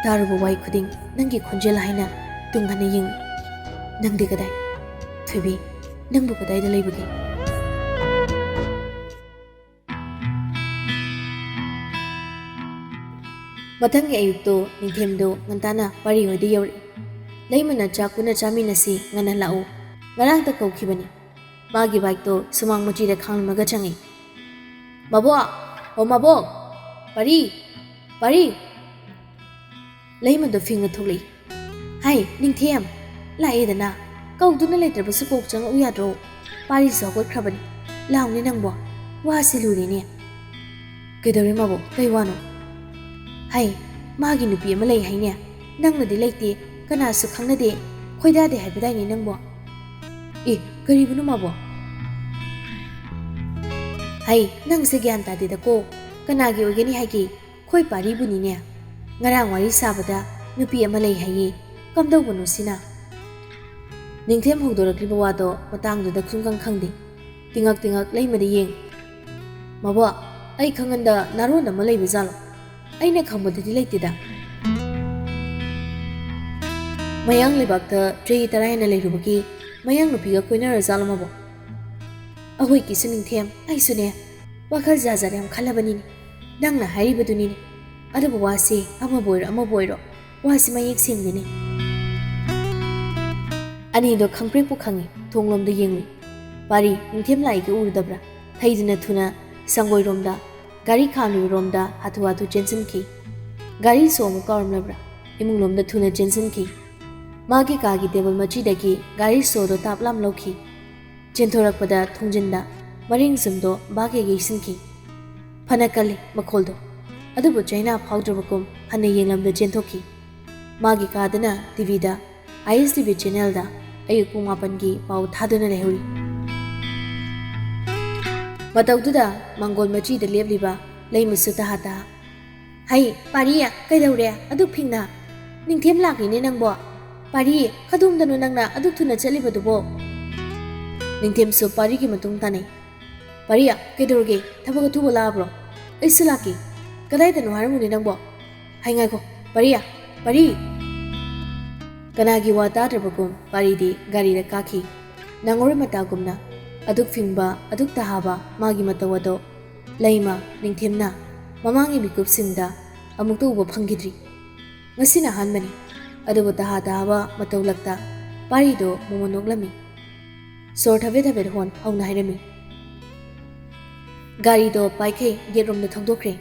ꯇꯥꯔꯨꯕ ꯋꯥꯏ ꯈꯨꯗꯤꯡ ꯅꯪꯒꯤ ꯈꯣꯟꯖꯦꯜ ꯍꯥꯏꯅ ꯇꯨꯡ ꯍꯟꯅ ꯌꯦꯡꯂꯤ꯫ ꯅꯪꯗꯤ ꯀꯗꯥꯏ? ꯊꯣꯏꯕꯤ, ꯅꯪꯕꯨ ꯀꯗꯥꯏꯗ ꯂꯩꯕꯒꯦ?" ꯃꯊꯪꯒꯤ ꯑꯌꯨꯛꯇꯣ ꯅꯤꯡꯊꯦꯝꯗꯣ ꯉꯟꯇꯥꯅ ꯄꯥꯔꯤ ꯍꯣꯏꯗ ꯌꯧꯔꯛꯏ꯫ ꯂꯩꯃꯅ ꯆꯥꯛ ꯄꯨꯟꯅ ꯆꯥꯃꯤꯟꯅꯁꯤ, ꯉꯟꯅ ꯂꯥꯛꯎ꯫ ꯉꯔꯥꯡꯇ ꯀꯧꯈꯤꯕꯅꯤ꯫ ꯃꯥꯒꯤ ꯕꯥꯏꯛꯇꯣ ꯁꯨꯃꯥꯡ ꯃꯆꯤꯗ ꯈꯥꯝꯂꯝꯂꯒ ꯆꯪꯉꯛꯏ꯫ "ꯃꯕꯣꯛ! ꯑꯣ ꯃꯕꯣꯛ! ꯄꯥꯔꯤ! ꯄꯥꯔꯤ!" ꯂꯩꯃꯗꯣ ꯐꯤꯡꯅ ꯊꯣꯛꯂꯛꯏ꯫ "ꯍꯥꯏ, ꯅꯤꯡꯊꯦꯝ! ꯂꯥꯛꯑꯦꯗꯅ꯫ ꯀꯧꯗꯨꯅ ꯂꯩꯇ꯭ꯔꯕꯁꯨ ꯀꯣꯛ ꯆꯪꯉꯛꯎ ꯌꯥꯗ꯭ꯔꯣ? ꯄꯥꯔꯤꯁꯨ ꯍꯧꯒꯠꯈ꯭ꯔꯕꯅꯤ꯫ ꯂꯥꯎꯅꯦ ꯅꯪꯕꯣ꯫ ꯋꯥꯁꯤ ꯂꯨꯔꯦꯅꯦ꯫" "ꯀꯩꯗꯧꯔꯦ ꯃꯕꯣꯛ? ꯀꯩ ꯋꯥꯅꯣ?" "ꯍꯥꯏ, ꯃꯥꯒꯤ ꯅꯨꯄꯤ ꯑꯃ ꯂꯩ ꯍꯥꯏꯅꯦ꯫ ꯅꯪꯅꯗꯤ ꯂꯩꯇꯦ, ꯀꯅꯥꯁꯨ ꯈꯪꯅꯗꯦ, ꯈꯣꯏꯗꯥꯗꯦ ꯍꯥꯏꯕꯗꯥꯏꯅꯦ ꯅꯪꯕꯣ?" "ꯑꯦ, ꯀꯔꯤꯕꯨꯅꯣ ꯃꯕꯣꯛ?" "ꯍꯥꯏ, ꯅꯪꯁꯦ ꯒ꯭ꯌꯥꯟ ꯇꯥꯗꯦꯗꯀꯣ꯫ ꯀꯅꯥꯒꯤ ꯑꯣꯏꯒꯅꯤ ꯍꯥꯏꯒꯦ? ꯈꯣꯏ ꯄꯥꯔꯤꯕꯨꯅꯤꯅꯦ꯫ ꯉꯔꯥꯡ ꯋꯥꯔꯤ ꯁꯥꯕꯗ ꯅꯨꯄꯤ ꯑꯃ ꯂꯩ ꯍꯥꯏꯌꯦ꯫ ꯀꯝꯗꯧꯕꯅꯣ ꯁꯤꯅ?" ꯅꯤꯡꯊꯦꯝ ꯍꯧꯗꯣꯔꯛꯂꯤꯕ ꯋꯥꯗꯣ ꯃꯇꯥꯡꯗꯨꯗ ꯁꯨꯡꯈꯪ ꯈꯪꯗꯦ꯫ ꯇꯤꯉꯛ ꯇꯤꯉꯛ ꯂꯩꯃꯗ ꯌꯦꯡ꯫ "ꯃꯕꯣꯛ, ꯑꯩ ꯈꯪꯍꯟꯗ ꯅꯥꯔꯣꯟ ꯑꯃ ꯂꯩꯕ ꯖꯥꯠꯂꯣ? ꯑꯩꯅ ꯈꯪꯕꯗꯗꯤ ꯂꯩꯇꯦꯗ꯫ ꯃꯌꯥꯡ ꯂꯩꯕꯥꯛꯇ ꯆꯍꯤ ꯇꯔꯥ ꯍꯦꯟꯅ ꯂꯩꯔꯨꯕꯒꯤ ꯃꯌꯥꯡ ꯅꯨꯄꯤꯒ ꯀꯣꯏꯅꯔ ꯖꯥꯠꯂꯣ ꯃꯕꯣꯛ?" "ꯑꯍꯣꯏ ꯀꯤꯁꯨ ꯅꯤꯡꯊꯦꯝ, ꯑꯩꯁꯨꯅꯦ ꯋꯥꯈꯜ ꯖꯥꯠ ꯖꯥꯠ ꯌꯥꯝ ꯈꯜꯂꯕꯅꯤꯅꯦ꯫ ꯅꯪꯅ ꯍꯥꯏꯔꯤꯕꯗꯨꯅꯤꯅꯦ꯫ ꯑꯗꯨꯕꯨ ꯋꯥꯁꯤ ꯑꯃꯕꯨ ꯑꯣꯏꯔꯣ ꯑꯃꯕꯨ ꯑꯣꯏꯔꯣ, ꯋꯥꯁꯤ ꯃꯌꯦꯛ ꯁꯦꯡꯗꯦꯅꯦ꯫ ꯑꯅꯤꯗꯣ ꯈꯪꯄ꯭ꯔꯦꯛꯄꯨ ꯈꯪꯉꯤ, ꯊꯣꯡꯂꯣꯝꯗ ꯌꯦꯡꯂꯤ꯫ "ꯄꯥꯔꯤ, ꯅꯤꯡꯊꯦꯝ ꯂꯥꯛꯏꯒ ꯎꯔꯨꯗꯕ꯭ꯔꯥ?" ꯍꯩꯗꯨꯅ ꯊꯨꯅ ꯁꯪꯒꯣꯏꯔꯣꯝꯗ, ꯒꯥꯔꯤ ꯈꯥꯝꯂꯤꯕꯔꯣꯝꯗ ꯍꯥꯊꯨ ꯍꯥꯊꯨ ꯆꯦꯟꯁꯤꯟꯈꯤ꯫ ꯒꯥꯔꯤ ꯁꯣ ꯑꯃꯨꯛ ꯀꯥꯎꯔꯝꯂꯕ꯭ꯔꯥ? ꯏꯃꯨꯡꯂꯣꯝꯗ ꯊꯨꯅ ꯆꯦꯟꯁꯤꯟꯈꯤ꯫ ꯃꯥꯒꯤ ꯀꯥꯒꯤ ꯇꯦꯕꯜ ꯃꯆꯤꯗꯒꯤ ꯒꯥꯔꯤ ꯁꯣꯗꯣ ꯇꯥꯞ ꯂꯥꯝ ꯂꯧꯈꯤ꯫ ꯆꯦꯟꯊꯣꯔꯛꯄꯗ ꯊꯣꯡꯖꯤꯟꯗ ꯃꯔꯦꯡ ꯁꯨꯝꯗꯣ ꯕꯥꯛ ꯍꯦꯛ ꯌꯩꯁꯤꯟꯈꯤ꯫ ꯐꯅ ꯀꯜꯂꯤ ꯃꯈꯣꯜꯗꯣ, ꯑꯗꯨꯕꯨ ꯆꯩꯅꯥ ꯐꯥꯎꯗ꯭ꯔꯕꯒꯨꯝ ꯍꯟꯅ ꯌꯦꯡꯂꯝꯗ ꯆꯦꯟꯊꯣꯛꯈꯤ꯫ ꯃꯥꯒꯤ ꯀꯥꯗꯅ ꯇꯤꯚꯤꯗ, ꯑꯥꯏ ꯑꯦꯁ ꯇꯤ ꯚꯤ ꯆꯦꯅꯦꯜꯗ ꯑꯌꯨꯛ ꯄꯨꯡ ꯃꯥꯄꯟꯒꯤ ꯄꯥꯎ ꯊꯥꯗꯨꯅ ꯂꯩꯍꯧꯔꯤ꯫ ꯃꯇꯧꯗꯨꯗ ꯃꯥꯡꯒꯣꯜ ꯃꯆꯤꯗ ꯂꯦꯞꯂꯤꯕ ꯂꯩꯃꯁꯨ ꯇꯍꯥ ꯇꯍꯥ꯫ "ꯍꯩ, ꯄꯥꯔꯤ, ꯀꯩꯗꯧꯔꯦ ꯑꯗꯨꯛ ꯐꯤꯡꯅ? ꯅꯤꯡꯊꯦꯝ ꯂꯥꯛꯂꯤꯅꯦ ꯅꯪꯕꯣ꯫ ꯄꯥꯔꯤ, ꯀꯗꯣꯝꯗꯅꯣ ꯅꯪꯅ ꯑꯗꯨꯛ ꯊꯨꯅ ꯆꯠꯂꯤꯕꯗꯨꯕꯣ?" ꯅꯤꯡꯊꯦꯝꯁꯨ ꯄꯥꯔꯤꯒꯤ ꯃꯇꯨꯡ ꯇꯥꯅꯩ꯫ "ꯄꯥꯔꯤ, ꯀꯩꯗꯧꯔꯒꯦ? ꯊꯕꯛ ꯑꯊꯨꯕ ꯂꯥꯛꯑꯕ꯭ꯔꯣ? ꯑꯩꯁꯨ ꯂꯥꯛꯀꯦ꯫ ꯀꯗꯥꯏꯗꯅꯣ ꯍꯥꯏꯔꯝꯃꯨꯅꯦ ꯅꯪꯕꯣ? ꯍꯩ, ꯉꯥꯏꯈꯣ, ꯄꯥꯔꯤ, ꯄꯥꯔꯤ!" ꯀꯅꯥꯒꯤ ꯋꯥ ꯇꯥꯗ꯭ꯔꯕꯒꯨꯝ ꯄꯥꯔꯤꯗꯤ ꯒꯥꯔꯤꯗ ꯀꯥꯈꯤ꯫ ꯅꯥꯉꯣꯔ ꯃꯇꯥꯒꯨꯝꯅ ꯑꯗꯨꯛ ꯐꯤꯡꯕ, ꯑꯗꯨꯛ ꯇꯍꯥꯕ ꯃꯥꯒꯤ ꯃꯇꯧ ꯑꯗꯣ ꯂꯩꯃ, ꯅꯤꯡꯊꯦꯝꯅ ꯃꯃꯥꯡꯒꯤ ꯃꯤꯀꯨꯞꯁꯤꯡꯗ ꯑꯃꯨꯛꯇ ꯎꯕ ꯐꯪꯈꯤꯗ꯭ꯔꯤ꯫ ꯉꯁꯤꯅ ꯑꯍꯥꯟꯕꯅꯤ꯫ ꯑꯗꯨꯕꯨ ꯇꯍꯥ ꯇꯍꯥꯕ ꯃꯇꯧ ꯂꯛꯇ ꯄꯥꯔꯤꯗꯣ ꯃꯣꯃꯣꯟ ꯅꯣꯛꯂꯝꯃꯤ꯫ ꯁꯣꯔ ꯊꯕꯦꯠ ꯊꯕꯦꯠ ꯍꯣꯟ ꯍꯧꯅ ꯍꯥꯏꯔꯝꯃꯤ꯫ ꯒꯥꯔꯤꯗꯣ ꯄꯥꯏꯈꯩ ꯒꯦꯠꯔꯣꯝꯗ ꯊꯧꯗꯣꯛꯈ꯭ꯔꯦ꯫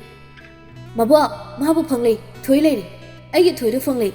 "ꯃꯕꯣꯛ, ꯃꯥꯕꯨ ꯐꯪꯂꯦ, ꯊꯣꯏ ꯂꯩꯔꯦ꯫ ꯑꯩꯒꯤ ꯊꯣꯏꯗꯨ ꯐꯪꯂꯦ,